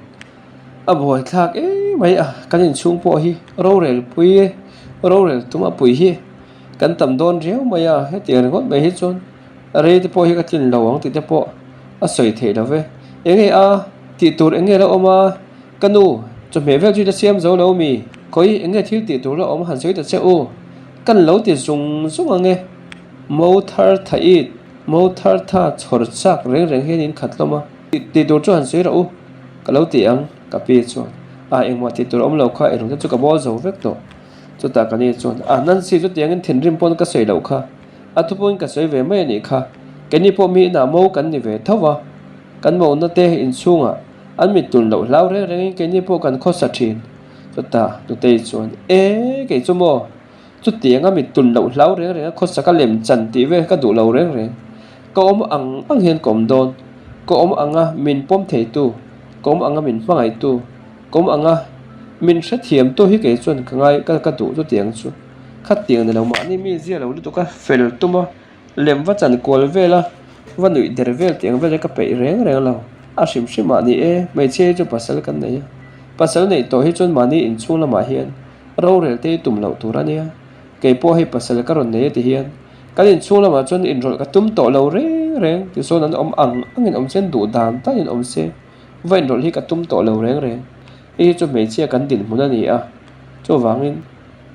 a buaithlak em mai a, kan inchhung pawh hi rorel pui rorel tum a pui hi. Kan tam dawn riau mai a, hetiang ringawt mai hi chuan rei te pawh hi ka tlin lo ang tih te pawh a sawi theih lo ve. Eng nge a tih tur eng nge la awm a, ka nu chawhmeh vel chu i la siam zo lo mi? Khawi eng nge thil tih tur la awm han sawi ta che u, kan lo ti zung zung ang e. Mo thar tha it, mo thar tha chhawr chak reng reng hian in khat hlawm a, tih tur chu han sawi rawh u, ka lo ti ang, ka pi chuan a engmah tih tur awm lo kha erawh te chu ka bawl zo vek tawh. Chutah ka ni chuan, A Nancy chutiangin thinrim pawn ka sawi loh kha, a thupawhin ka sawi ve mai a nih kha. Keini pawh mi inah mo kan ni ve tho va, kan mona te inchhungah an mit tun loh hlau reng rengin keini pawh kan khawsa thin. Chutah Nutei chuan, E, kei chu maw? Chutianga mit tun loh hlau reng renga khawsa ka lem chan tih vel ka duh lo reng reng. Ka awm ang ang hian ka awm dawn. Ka awm anga min pawm theitu, ka awm anga min hmangaihtu, Kawm anga min hrethiam tu hi kei chuan ka ngai ka ka duh chutiang chu khatiang ni lo mahni mi zia lo lutuk a fel tum a lem va chan kual vel a va nuih der vel tih ang vel hi ka peih reng reng lo a hrim hrim ah ni e hmeichhia hi chu pasal kan nei a pasal neih tawh hi chuan mahni inchhung lamah hian rorel te hi tum loh tur a nia kei pawh hei pasal ka rawn nei a ti hian kan inchhung lamah chuan inrawlh ka tum tawh lo reng reng tichuan an awm ang angin awm se an duh dan danin awm se. Va inrawlh hi ka tum tawh lo reng reng. Hei hi chu hmeichhia kan dinhmun a ni a, chuvangin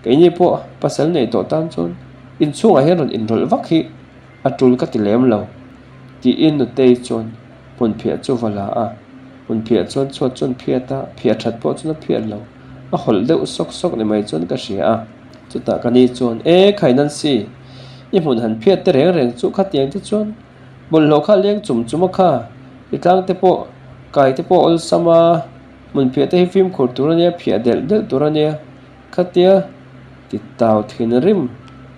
keini pawh pasal nei tawh tan chuan inchhungah hian rawn inrawlh vak hi a tul ka ti lem lo tiin Nutei chuan hmun phiah chu va la a, hmun phiah chuan chhuat chuan phiat a, phiah that pawh chuan a phiat lo, a hawlh deuh sawk sawk ni mai chuan ka hria a. Chutah ka ni chuan, E khai Nancy, i hmun han phiat te reng reng chu khatiang te chuan Bawlhhlawh kha leng chum chum a kha, i tlang te pawh kai te pawh awlsam a, hmun phiah te hi fimkhur tur a nia, phiah delh delh tur a nia, khatia ti tau thin rim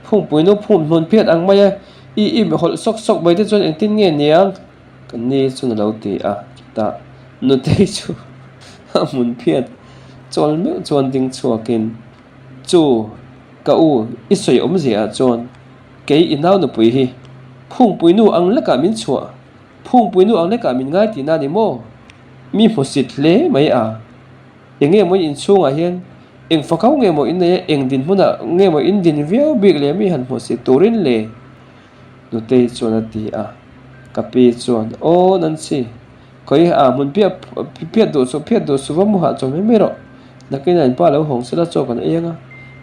phungpui nu phum hmun phiat ang mai a, i i hawlh sawk sawk mai te chuan engtin nge niang? Ka ni chuan a lo ti a, chutah nutei chu a hmun phiat chawl meuh chuan ding chhuakin, Chu, ka u, i sawi awmzia ah chuan Kei i nau nupui hi phungpui nu ang lekah min chhuah, phungpui nu ang lekah min ngai tihna a ni maw? Mi hmusit hle mai a. Eng nge maw in inchhungah hian eng fakau nge maw in nei a, eng dinhmunah nge maw in din viau bik leh mi han hmusit turin le? Nutei chuan a ti a. Ka pi chuan, Aw Nancy, Khawi a hmun piah phiat duh suh phiat duh suh va mu hah chaw mai mai rawh. Nakin a inpa lo hawng sela chaw kan ei ang a.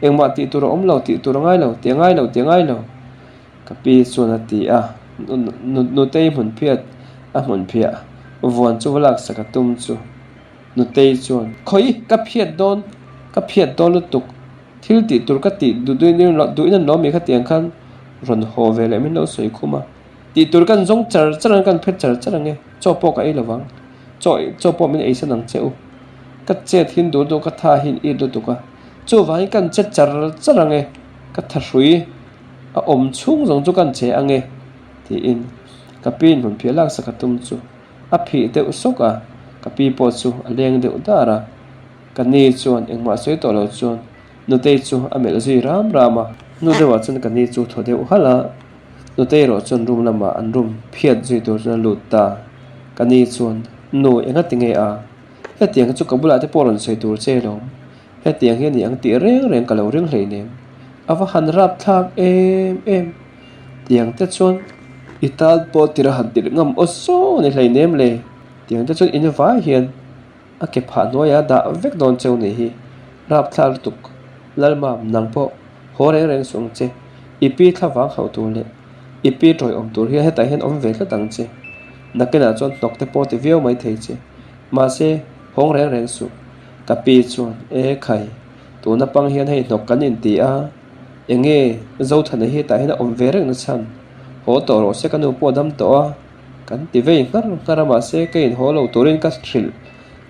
Engmah tih tur a awm lo, tih tur a ngai lo, tih a ngai lo, tih a ngai lo. Ka pi chuan a ti a, Nutei hmun phiat a hmun phiah vuan chu va laksak a tum chu. Nutei chuan, Khawi, ka phiat dawn, ka phiat dawn lutuk, thil tih tur ka tih duhin an lawm mi khatiang khan rawn haw ve leh min lo sawi khum a, tih tur kan zawng char char ang, kan phet char char ang e, chaw pawh ka ei lo vang, chaw chaw pawh min eisan ang che u, ka chet hin dur duh ka tha hin it lutuk a, chuvangin kan che char char ang e, ka thahrui a awm chhung zawng chu kan che ang e, tiin ka pi in hmunphiah laksak a tum chu. A phih deuh sawk a, ka pi pawh chu a leng deuh dar a. Ka ni chuan engmah sawi tawh lo chuan Nutei chu a melh zui ram ram a. Hnu deuhah chuan ka ni chu thaw deuh halh a, Nutei erawh chuan room lamah an room phiat zui tur chuan a lut ta. Ka ni chuan, Nu, enga ti nge a? Hetiang hi chu ka bulah te pawh rawn sawi tur che lawm. Hetiang hi a ni ang tih reng reng ka lo ring hleinem. A va han rap thlak em em. Tiang te chuan i tan pawh tir a han tirh ngam aw saw a ni hleinem le. Tiang te chuan in vai hian a ke phah hnuaiah a dah vek dawn cheu nih hi. Rapthlak lutuk Lalmam nang pawh haw reng reng suh ang che. I pi thla vang hauh tur leh i pi tawi awm tur hian hetah hian awm ve tlat ang che. Nakinah chuan hnawk te pawh ti viau mai thei che. Mahse hawng reng reng suh. Ka pi chuan e khai tuna pang hian hei hnawk kan inti a. Enge Zothana hi hetah hian a awm ve reng na chhan? Haw tawh rawh se ka nu pawh a dam tawh a, kan ti vei nghar nghar a mahse ka inhaw lo turin ka hrilh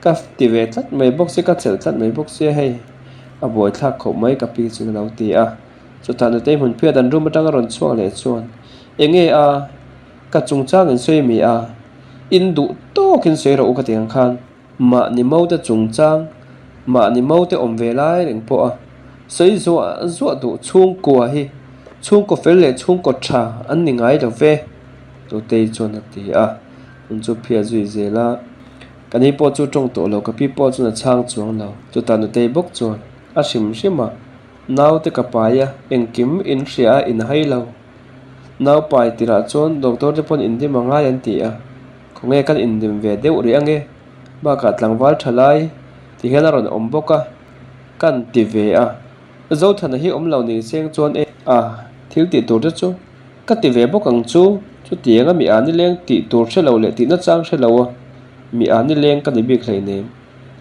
ka ti ve tlat mai bawk sia ka chelh tlat mai bawk sia hei a buaithlak khawp mai ka pi chuan a lo ti a. Chutah nutei hmun phiat an room atanga rawn chhuak leh chuan enge a ka chungchang in sawi mi a in duh tawkin sawi rawh u ka ti ang khan. Mahni maute chungchang, mahni maute awm ve lai reng pawh a sawi zuah zuah duh chhungkua hi chhungkaw fel leh chhungkaw tha an ni ngai lo ve, Nutei chuan a ti a, hun chu phiat zui zel a, ka ni pawh chu tawng tawh lo, ka pi pawh chuan a chhang chuang lo, chutah Nutei bawk chuan a hrim hrim a, naute ka pai a, engkim in hria a in hai lo, nau pai tirah chuan doctor te pawn indim a ngai an ti a. Khawnge kan indim ve deuh rih ange? Bakah tlangval tha lai ti hian a rawn awm bawk a, kan ti ve a. Zothana hi awm lo ni seng chuan e a, thil tih tur te chu ka ti ve bawk ang chu, chutiang a mi a nileng tih tur hre lo leh tihna chang hre lo a, mi a nileng ka ni bik hleinem,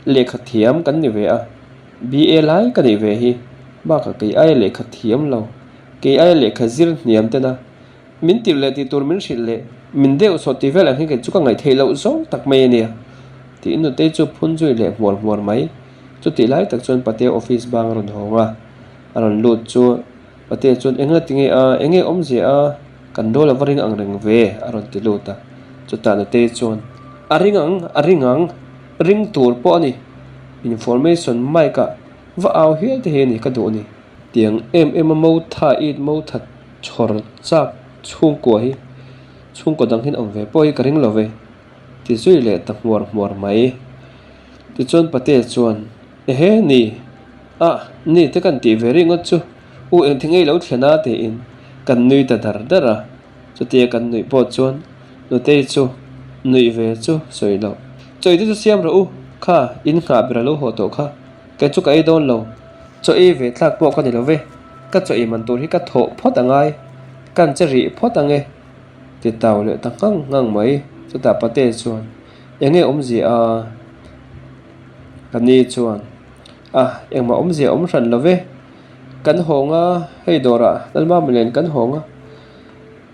lehkha thiam kan ni ve a, BA lai ka nih ve hi, bakah kei aia lehkha thiam lo, kei aia lehkha zir hniam tena Min tirh leh tih tur min hrilh leh min deuh sawh tih vel ang hi kei chu ka ngaih theih loh zawng tak mai a nia tiin nutei chu phun zui leh hmuar hmuar mai. Chutih lai tak chuan Patea office bang a rawn hawng a, a rawn lut chu Patea chuan eng tinge a, eng nge awmzia a, kan rual a va ring ang reng ve a rawn ti lut a. Chutah nutei chuan a ring ang, a ring ang, ring tur pawh a ni, information mic ah va au hial te hi a ni ka duh ni. Tiang em em a mo tha it mo that chhawr chak chhungkua hi chhungkaw dang hian awm ve pawh hi ka ring lo ve ti zui leh ta hmuar hmuar mai. Tichuan Patea chuan Ehe ni ah ni te kan tih ve ringawt chu u engthing ei lo thlen a tiin kan nui ta dar dar a. Chutia kan nuih pawh chuan Nutei chu nuih ve chu sawi loh. Chawi te chu siam rawh u kha in nghah ber a lo haw tawh kha. Kei chu ka ei dawn lo, chaw ei ve thlak pawh ka ni lo ve, ka chaw ei man tur hi ka thawh phawt a ngai, kan che rih phawt ang e, ti tau leh ta nghang nghang mai. Chutah Pate chuan, Eng nge awmzia a? Ka ni chuan, A, engmah awmzia awm hran lo ve, kan hawng a, hei dawrah Lalmama nen kan hawng a.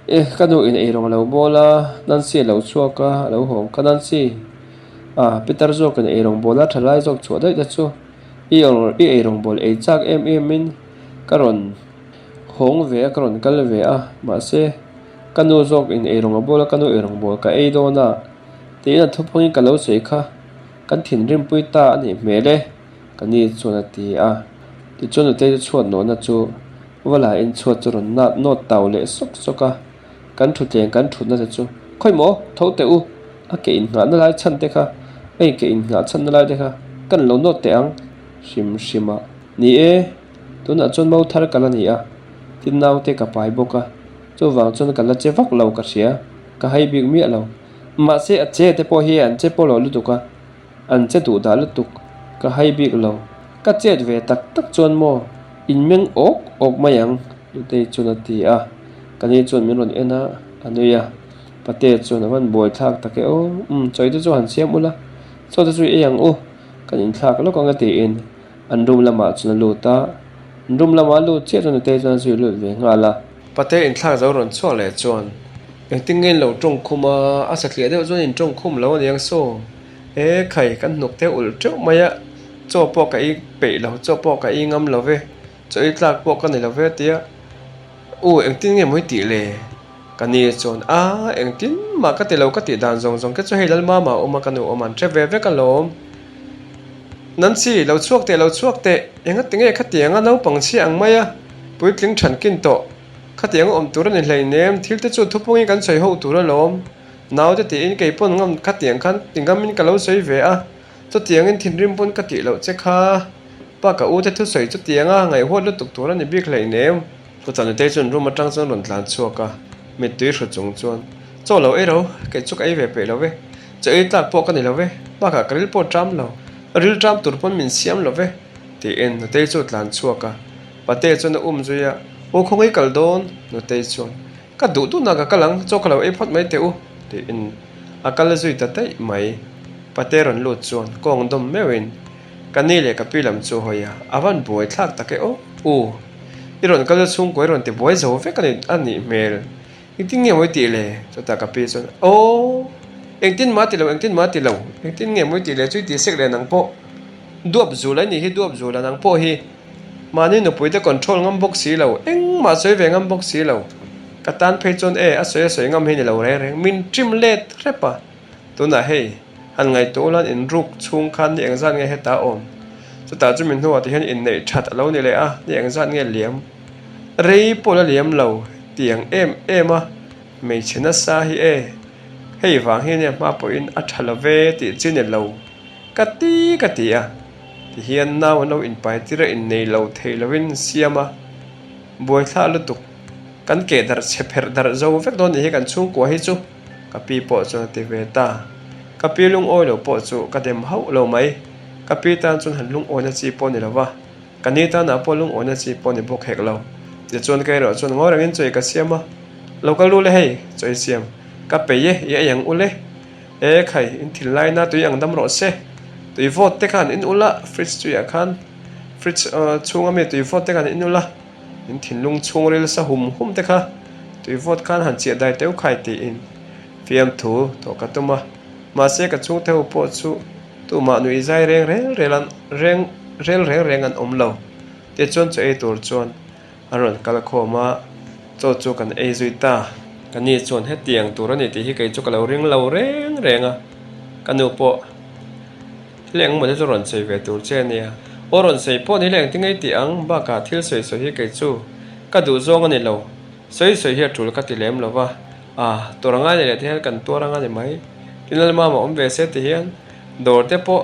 E, ka nu in eirawng a lo bawl a, Nancy a lo chhuak a, a lo hawng kha Nancy. A, Peter zawk in eirawng bawl a tha lai zawk chhuah daih te chu i i eirawng bawl ei chak em em in ka rawn hawng ve a, ka rawn kal ve a, mahse ka nu zawk in eirawng a bawl a, ka nu eirawng bawl ka ei dawn a, tiin a thuphung in ka lo sawi kha kan thinrimpui ta a nih hmel e, ka ni chuan a ti a. Tichuan nutei chu chhuat nawhna chu Va la in chhuat chu rawn nat nawt tau leh sawk sawk a, kan thutleng kan thutna te chu khawi maw tho teh u, a ke innghahna lai chhan te kha, hei ke innghah chhanna lai te kha kan lo nawt teh ang hrim hrim a. Ni e, tunah chuan mo thar ka la ni a, tin naute ka pai bawk a, chuvang chuan ka la che vak lo ka hria, ka hai bik miah lo. Mahse a che te pawh hi an che pawh lo lutuk a. An che duh dah lutuk, ka hai bik lo. Ka chet ve tak tak chuan maw? In meng awk awk mai ang, Nutei chuan a ti a. Ka ni chuan min rawn en a, a nui a. Pate chuan a van buai thlak tak e aw, umm chawi te chu han siam ula, chaw te chu i ei ang u, kan inthlak lawk ang e tiin an room lamah chuan a lut a. An room lamah a lut chiah chuan Nutei chuan a zui lut ve nghal a. Pate inthlak zo rawn chhuak leh chuan engtin nge in lo tawng khum a, a satliah deuh chuan in tawng khum lo aniang saw. E khai, kan hnuk te ulh teuh mai a, chaw pawh ka ei peih lo, chaw pawh ka ei ngam lo ve, chaw ei tlak pawh ka ni lo ve tia, U engtin nge mawi tih le? Ka ni chuan, A, engtin mah ka ti lo ka tih dan zawng zawng te chu hei Lalmama a awm a, ka nu awm an hre ve vek alawm. Nancy, lo chhuak teh, lo chhuak teh, engati nge khatianga naupang chhia ang mai a, puitling thankin tawh, khatianga awm tur a ni hleinem, thil te chu thupungin kan sawi ho tur alawm. Naute tiin kei pawn ngam khatiang khan ti ngamin ka lo sawi ve a, chutiangin thinrim pawn ka tih loh che kha. Pa ka ute thusawi chutianga ngaihhuat lutuk tur a ni bik hleinem. Chutah Nutei chuan room atang chuan rawn tlan chhuak a, mittui hru chung chuan, Chaw lo ei ro, kei chu ka ei ve peih lo ve, chaw ei tlak pawh ka ni lo ve, bakah ka ril pawh ṭam lo, ril ṭam tur pawn min siam lo ve, tiin Nutei chu a tlan chhuak a. Pate chuan a um zui a, Aw khawngaih kal dawn, Nutei chuan. Ka duh duhna ka kal ang, chaw ka lo ei phawt mai teh u, tiin a kal zui ta daih mai. Pate rawn lut chuan kawng dawm meuhin ka ni leh ka pi lam chu hawi a, a van buai thlak tak e aw. U, i rawn kal chhungkaw i rawn ti buai zo vek a ni a nih hmel. Engtin nge mawi tih le? Chutah ka pi chuan, Aw, engtin mah ti lo, engtin mah ti lo, engtin nge mawi tih le chu i ti sek leh nang pawh. Duap zul a nih hi, duap zul a nang pawh hi. Mahni nupuite control ngam bawk si lo, engmah sawi ve ngam bawk si lo. Ka tan phei chuan e, a sawi a sawi ngam hi ni lo reng reng, min trim let hrep a. Tunah hei, han ngaihtuah ulan inruk chhung khan ni engzat nge heta awm? Chutah chu min hnuah ti hian inneih that a lo ni leh a, ni engzat nge liam? Rei pawh la liam lo, tiang em em a, hmeichhe nasa hi e, hei vang hi ania hma pawhin a tha lo ve tih chi ni lo. Ka ti ka ti a, tihian nau an lo inpai tir a innei lo thei lovin siam a, buaithla lutuk kan keh darh chhe pherh darh zo vek dawn nih hi kan chhungkua hi chu ka pi pawh chuan a ti ve ta. Ka pi lungawi lo pawh chu ka dem hauh lo mai, ka pi tan chuan han lungawina chi pawh ni lo va, ka ni tanah pawh lungawina chi pawh ni bawk hek lo. Tichuan ka erawh chuan ngawi rengin chawi ka siam a, lo kal ru le hei, chawi siam ka peih e, i ei ang u le. E khai, in thil laina tui ang dam rawh se. Tui vawt te khan in ul a, fridge tuiah khan fridge chhunga mi tui vawt te khan in ul a, in thinlung chhungril sa hum hum te kha tui vawt khan han chiah dai teuh khai tiin fiamthu thawh ka tum a. Mahse ka chhungte ho pawh chu tumah nuih zai reng rel rel an reng rel reng reng an awm lo. Tichuan chaw ei tur chuan A rawn kal khawm a, chaw chu kan ei zui ta. Ka ni chuan hetiang tur a ni tih hi kei chu ka lo ring lo reng reng a, ka nu pawh thil engemaw te chu rawn sawi ve tur che a nia. Aw rawn sawi pawh ni leng tinge tih ang bakah thil sawi sawi hi kei chu ka duh zawng a ni lo, sawi sawi hi a tul ka ti lem lo va, ah tur a ngai nei leh te hian kan tuar anga ni mai. Tin Lalmama awm ve se ti hian dawr te pawh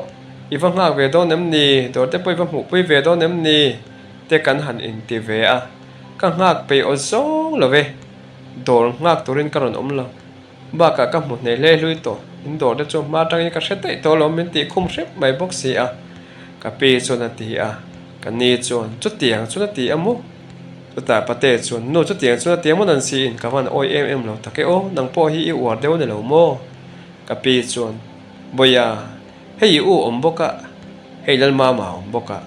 i va nghak ve dawn em ni, dawr te pawh i va hmuhpui ve dawn em ni? Te kan han inti ve a, ka nghak peih aw zawng lo ve, dawr nghak turin ka rawn awm lo. Bakah ka hmu hneh hle hlui tawh, in dawr te chu hma atangin ka hre daih tawh alawm min tih khum hrep mai bawk si a, ka pi chuan a ti a, ka ni chuan chutiang chuan a ti a maw? Chutah pate chuan nu chutiang chuan a ti a maw Nancy in ka van awi em em lo tak e aw, nang pawh hi i uar deuh a ni lo maw? Ka pi chuan Bawiha, hei i u awm bawk a, hei Lalmama awm bawk a.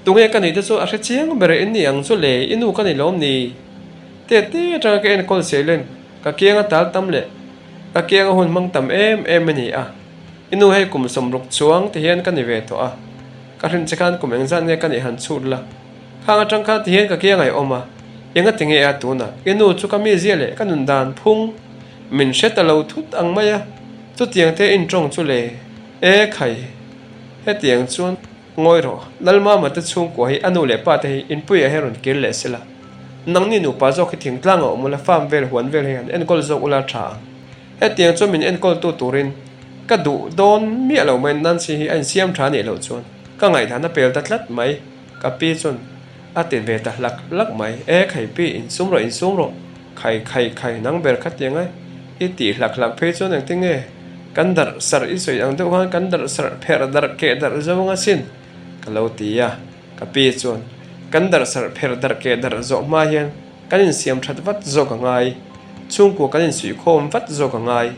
Tunge ka nih te chu a hre chiang ber in ni ang chu le, i nu ka ni lawm ni? Te te atanga ka enkawl seilen ka kianga tal tam leh ka kianga hun hmang tam em em a ni a, i nu hei kum sawmruk chuang ti hian ka ni ve tawh a, ka hrin che khan kum engzat nge ka nih han chhut la, khang atang khan ti hian ka kianga i awm a, enga ti nge a tunah i nu chu ka mizia leh ka nun dan phung min hre ta lo thut ang mai a, chutiang te intawng chu le, e khai hetiang chuan. Ngawi rawh, Lalmama te chhungkua hi a nu leh pa te hi inpuiah hian rawn kir leh sela. Nangni nupa zawk hi thingtlang a awm ula, farm vel, huan vel hi han enkawl zawk ula tha ang. Hetiang chuan min enkawltu turin ka duh dawn miah lo mai, Nancy hi a insiam tha anih loh chuan ka ngaihdan a pel ta tlat mai, ka pi chuan a ti ve ta hlak hlak mai. E khai pi, insum rawh, insum rawh, khai khai khai, nang ber kha tiang a i tih hlak hlak phei chuan engtinge? Kan darh sarh i sawi ang deuh khan kan darh sarh pherh darh keh darh zo anga sin ka lo ti a, ka pi chuan. Kan darhsarh pherh darh keh darh zawh hma hian kan insiam that vat zawk a ngai, chhungkua kan insuihkhawm vat zawk a ngai.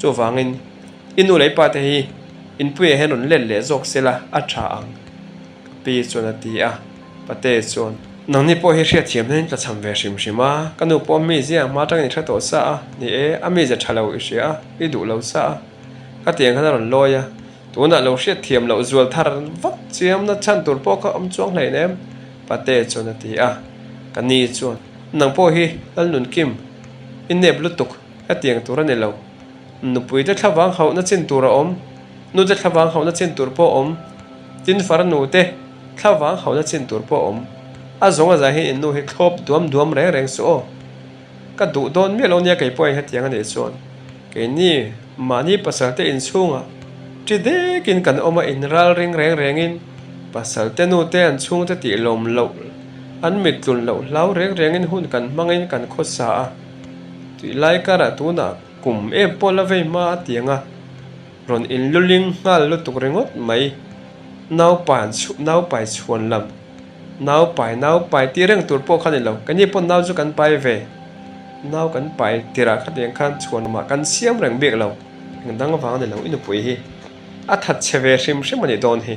Chuvangin i nu leh i pa te hi inpuiah hian rawn let leh zawk se la a tha ang, ka pi chuan a ti a. Pate chuan, Nangni pawh hi hriatthiamna in tlachham ve hrim hrim a, ka nu pawh mizia hma atangin i hre tawh sa a, ni e, a mizia tha lo i hria a, i duh lo sa a, ka tiang khan a rawn lawi a, tunah lo hriatthiam loh zual thar vat chiamna chhan tur pawh kha awm chuang hlein em? Pate chuan a ti a, ka ni chuan, Nang pawh hi Lalnunkim, i nep lutuk, hetiang tur a ni lo. Nupui te thlavang hauhna chin tur a awm, nu te thlavang hauhna chin tur pawh a awm, tin farnu te thlavang hauhna chin tur pawh a awm. A zawng a zai hian in nu hi thlawp duam duam reng reng suh aw. Ka duh dawn miah lo nia kei pawhin hetiang a nih chuan. Keini mahni pasal te inchhungah ṭi dekin kan awm a inral ring reng rengin pasal te nu te an chhungte tih lawm loh an mit tlun loh hlau reng rengin hun kan hmangin kan khawsa a. Tih lai karah tunah kum em pawh la vei hma a tiang a, rawn inluling nghal lutuk ringawt mai. Naupan naupai chhuan lam, naupai naupai tih reng tur pawh kha ni lo, keini pawh nau chu kan pai ve. Nau kan pai tirah khatiang khan chhuan lamah kan siam reng bik lo, eng dang vang a ni lo i nupui hi a that chhe ve hrim hrim a nih dawn hi.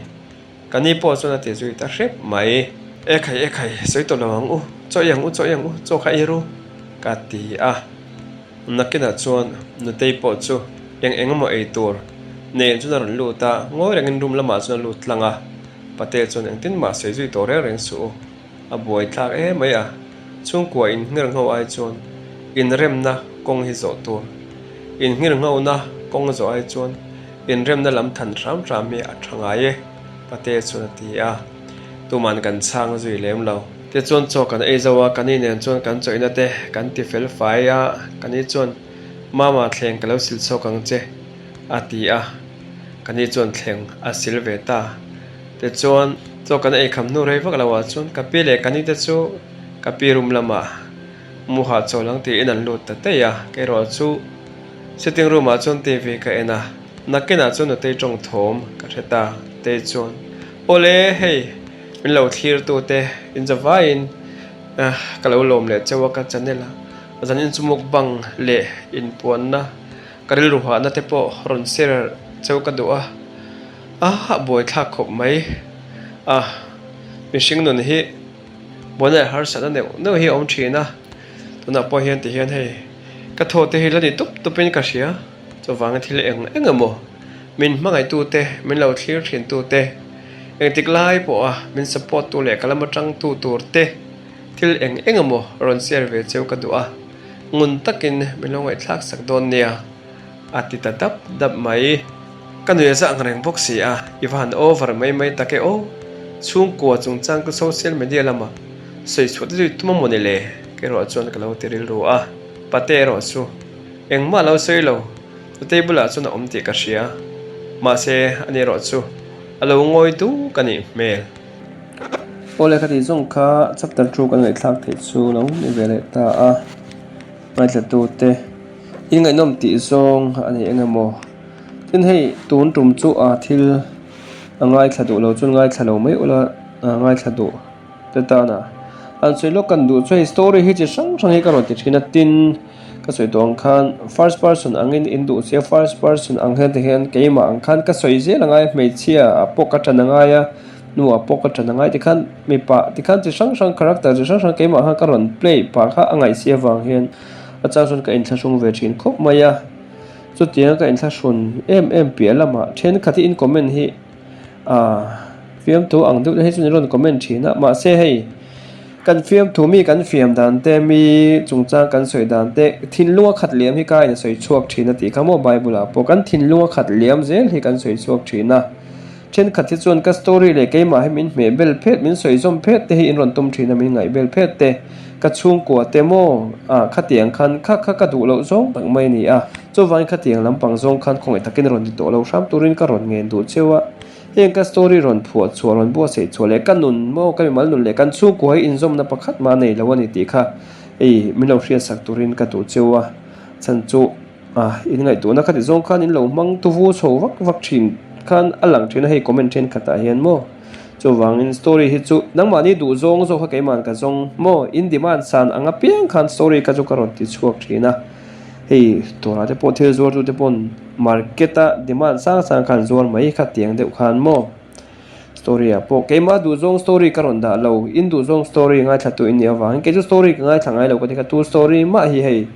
Ka ni pawh chuan a ti zui ta hrep mai. E khai e khai, sawi tawh lo ang u, chaw i ang u, chaw i ang u, chaw kha ei ru, ka ti a. Nakinah chuan Nutei pawh chu eng eng emaw ei tur nen chuan a rawn lut a, ngawi rengin room lamah chuan a lut tlang a. Pate chuan engtin mah sawi zui tawh reng reng suh u, a buai thlak em mai a, chhungkua inhngir ngho ai chuan inremna kawng hi zawh tur. Inhngir nghona kawng zawh ai chuan Inremna lam than hram hram hi a tha ngai e, Pate chuan a ti a. Tuman kan chhang zui lem lo. Tichuan chaw kan ei zo a, ka ni nen chuan kan chawihna te kan ti fel fai a, ka ni chuan, Mama thleng ka lo sil chhuak ang che, a ti a. Ka ni chuan thleng a sil ve ta. Tichuan chaw kan ei kham hnu rei vak lo ah chuan ka pi leh ka ni te chu ka pi room lamah mu hahchawl ang tiin an lut ta daih a, kei erawh chu Sitting room ah chuan TV ka en a, nakinah chuan Nutei tawng thawm ka hre ta, Nutei chuan, Awle hei, min lo thlir tu te in zavaiin ka lo lawm leh cheu a ka channel a, zanin chu mukbang leh inpuanna ka rilru hahna te pawh rawn share cheu ka duh a, a buaithlak khawp mai a, mihring nun hi buaina leh harsatna neuh neuh hi a awm thin a, tunah pawh hian tihian hei. Ka thaw te hi la ni tup tup in ka hria, chuvangin thil eng eng emaw min hmangaihtu te, min lo thlir thin tu te, engtik lai pawha min support tu leh ka lama tang tu tur te thil eng eng emaw rawn share ve cheu ka duh a, ngun takin min lo ngaihthlak sak dawn nia a ti ta dap dap mai. Ka nuih a zah ang reng bawk si a, i va han over mai mai tak e aw, chhungkua chungchang chu social media lamah sawi chhuah te zui tum a maw ni le? Kei erawh chuan ka lo ti rilru a, pate erawh chu engmah lo sawi lo, nutei bulah chuan a awm tih ka hria, mahse ani erawh chu a lo ngawi duk a nih hmel. Aw leh ka tih zawng kha chapter thu kan ngaihthlak theih chu lo ni ve leh ta a, ngaithlatute in ngaihnawm tih zawng a ni eng emaw tin hei tun tum chu a thil a ngaithla duh lo chuan ngaithla lo mai ula a ngaithla duh. Te tana an sawi lawk kan duh chu hei story hi chi hrang hrang hi ka rawn ti thin a tin ka sawi tawh ang khan first person angin in duh sia first person ang hian tihian keimah ang khan ka sawi zel angai hmeichhia ah pawh ka tan angai a nu ah pawh ka tan angai tikhan mipa tikhan chi hrang hrang character chi hrang hrang keimah khan ka rawn play pah kha a ngaihsi avang hian a chang chuan ka inthlahrung ve thin khawp mai a chutiang ka inthlahrun em em piah lamah thenkhat hi in comment hi. Aaa fiamthu ang deuh te hi chuan in rawn comment thin a mahse hei kan fiamthu mi kan fiam dan te mi chungchang kan sawi dan te thinlung a khat liam hi ka in a sawi chhuak thin a tih kha maw bible ah pawh kan thinlung a khat liam zel hi kan sawi chhuak thin a thenkhat hi chuan ka story leh keimah hi min hmeh bel phet min sawi zawm phet te hi in rawn tum thin a min ngaih bel phet te ka chhungkua te maw ah khatiang khan kha kha ka duh loh zawng tak mai a ni a. Chuvangin khatiang lampang zawng khan khawngaih takin rawn ti tawh lo hram turin ka rawn ngen duh cheu a, heng ka story rawn phuah chhuah, rawn buatsaih chhuah leh ka nun maw, ka mimal nun leh kan chhungkua hi inzawmna pakhat mah nei lo a ni tih kha hei min lo hriatsak turin ka duh cheu a, chhan chu ah in ngaihtuahna khati zawng khan in lo hmang tuvu chho vak vak thin khan a lang thin a hei comment thenkhatah hian maw. Chuvangin story hi chu nangmahni duh zawng zawk kha keimahn ka zawng maw? In demand san ang apiang khan story kha chu ka rawn ti chhuak thin a. Hei dawrah te pawh thil zuar tute pawn market a demand sang sang khan zuar mai kha tiang deuh khan maw? Story ah pawh keimah duh zawng story ka rawn dah lo, in duh zawng story ngaithla tu in nih avangin kei chu story ka ngaithla ngai lo ka ti kha tu story mah hi hei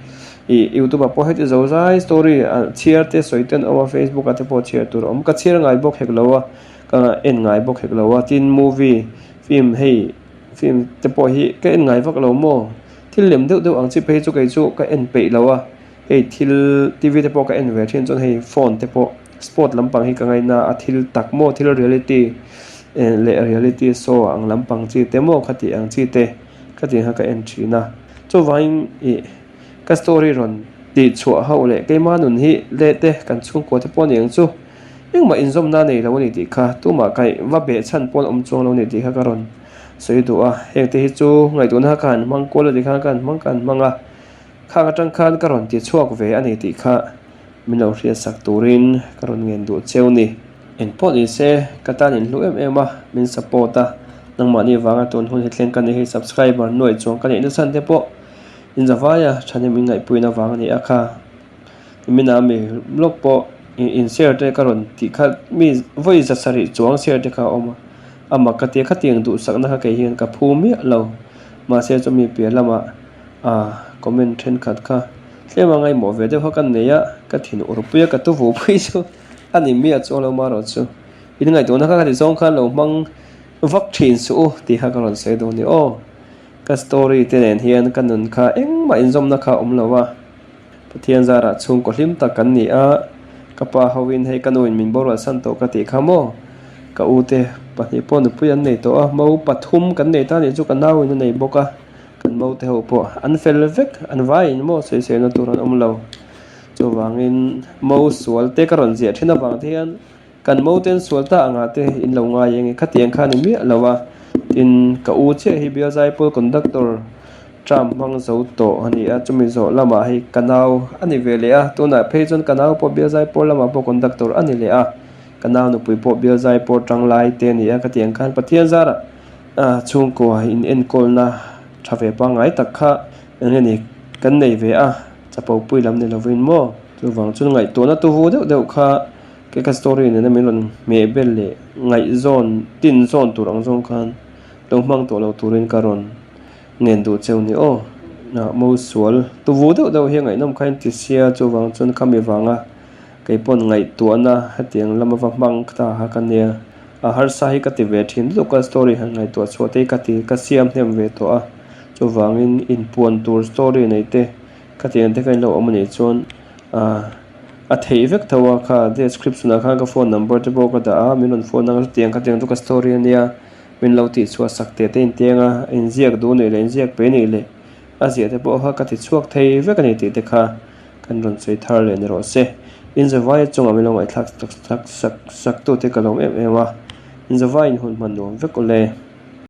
ih youtube ah pawh heti zo zai story ah chhiar te sawi te an awm a facebook ah te pawh chhiar tur a awm ka chhiar ngai bawk hek lo a. Ka en ngai bawk hek lo a, tin movie, film hei film te pawh hi ka en ngai vak lo maw? Thil lem deuh deuh ang chi phei chu kei chu ka en peih lo a, hei thil T_V te pawh ka en ve thin chuan hei phone te pawh sport lampang hi ka ngaina a, thil tak maw thil reality leh reality show ang lampang chi te maw khati ang chi te khati ang kha ka en thin a, chuvangin ih. Ka story rawn tih chhuah hauh leh keimah nun hi leh te kan chhungkua te pawh a ni ang chu. Engmah inzawmna nei lo a ni tih kha tumah kaih va beh chhan pawn awm chuang lo a ni tih kha ka rawn sawi duh a. Heng te hi chu ngaihtuahna kha ka han hmang kual a ti khan ka han hmang ka han hmang a, khang atang khan ka rawn ti chhuak ve a ni tih kha min lo hriatsak turin ka rawn ngen duh cheu ni. Engpawh ni se ka tan in hlu em em a, min support a, nangmahni vanga tun hun hi thleng ka ni hei subscriber nuaih chuang ka neih nachhan te pawh Inzavaia thahnem in ngaihpuiin avang a ni a kha. Nimina mi blog pawh in share te ka rawn tih kha mi vawi za sarih chuang share te kha a awm a, a mak ka tia khatiang duhsakna kha kei hian ka phu miah lo. Mahse chumi piah lamah ah comment thenkhat kha tlem a ngaihmawh ve deuh kha ka nei a, ka thin ur pui a ka tu vuh pui chu a ni miah chuang lo marawh chu. In ngaihtuahna kha ka ti zawng khan lo hmang vak thin suh u tih kha ka rawn sawi dawn ni aw. Ka story te nen hian ka nun kha engmah inzawmna kha a awm lo a, Pathian zarah chhungkaw hlim tak kan ni a, ka pa hoin hei ka nuin min borual san tawh ka tih kha maw? Ka u te pahnih pawh nupui an nei tawh a, mo pathum kan nei ta nih chu ka nauin a nei bawk a, kan mo te ho pawh an fel vek, an vaiin maw sawiselna tur an awm lo. Chuvangin mo sual te ka rawn ziah thin avang te hian Kan moten sual ta angah te in lo ngai eng e, khatiang kha a ni miah lo a, tin ka u chiah hi Bial Zaipawl Conductor term hmang zo tawh a ni a, chumi zawh lamah hei ka nau a ni ve leh a, tunah phei chuan ka nau pawh Bial Zaipawl lamah pawh Conductor a ni leh a, ka nau nupui pawh Bial Zaipawl tanglai te a ni a, khatiang khan Pathian zarah chhungkua in enkawlna tha ve pangngai tak kha eng nge ni kan nei ve a, chapo pui lam ni lovin maw? Chuvang chuan ngaihtuahna tuvu deuh deuh kha. Kei ka story nena min rawn hmeh bel leh ngaihzawn tin zawn tur ang zawng khan lo hmang tawh lo turin ka rawn ngen duh cheu ni aw. Mo sual tuvu deuh deuh hi a ngaihnawm kha in ti sia chuvang chuan khami vanga kei pawn ngaihtuahna hetiang lama va hmang ta kha ka nia. A harsa hi ka ti ve thin lutuk a story han ngaihtuah chhuah te hi ka ti ka siam hnem ve tawh a chuvangin inpuan tur story nei te khatiang te kha in lo awm anih chuan ahh. A theih vek tho a kha description ah khan ka phone number te pawh ka dah a min rawn phone ang chutiang khatiang chu ka story ania min lo tih chhuah sak teh te intiang a inziak duh anih leh inziak pe anih leh a ziah te pawh kha ka ti chhuak thei vek ani tih te kha kan rawn sawi thar leh ni rawh se inzavai chungah min lo ngaihthlak sak sak sak tu te ka lawm em em a inzavai in hun hman nuam vek awle.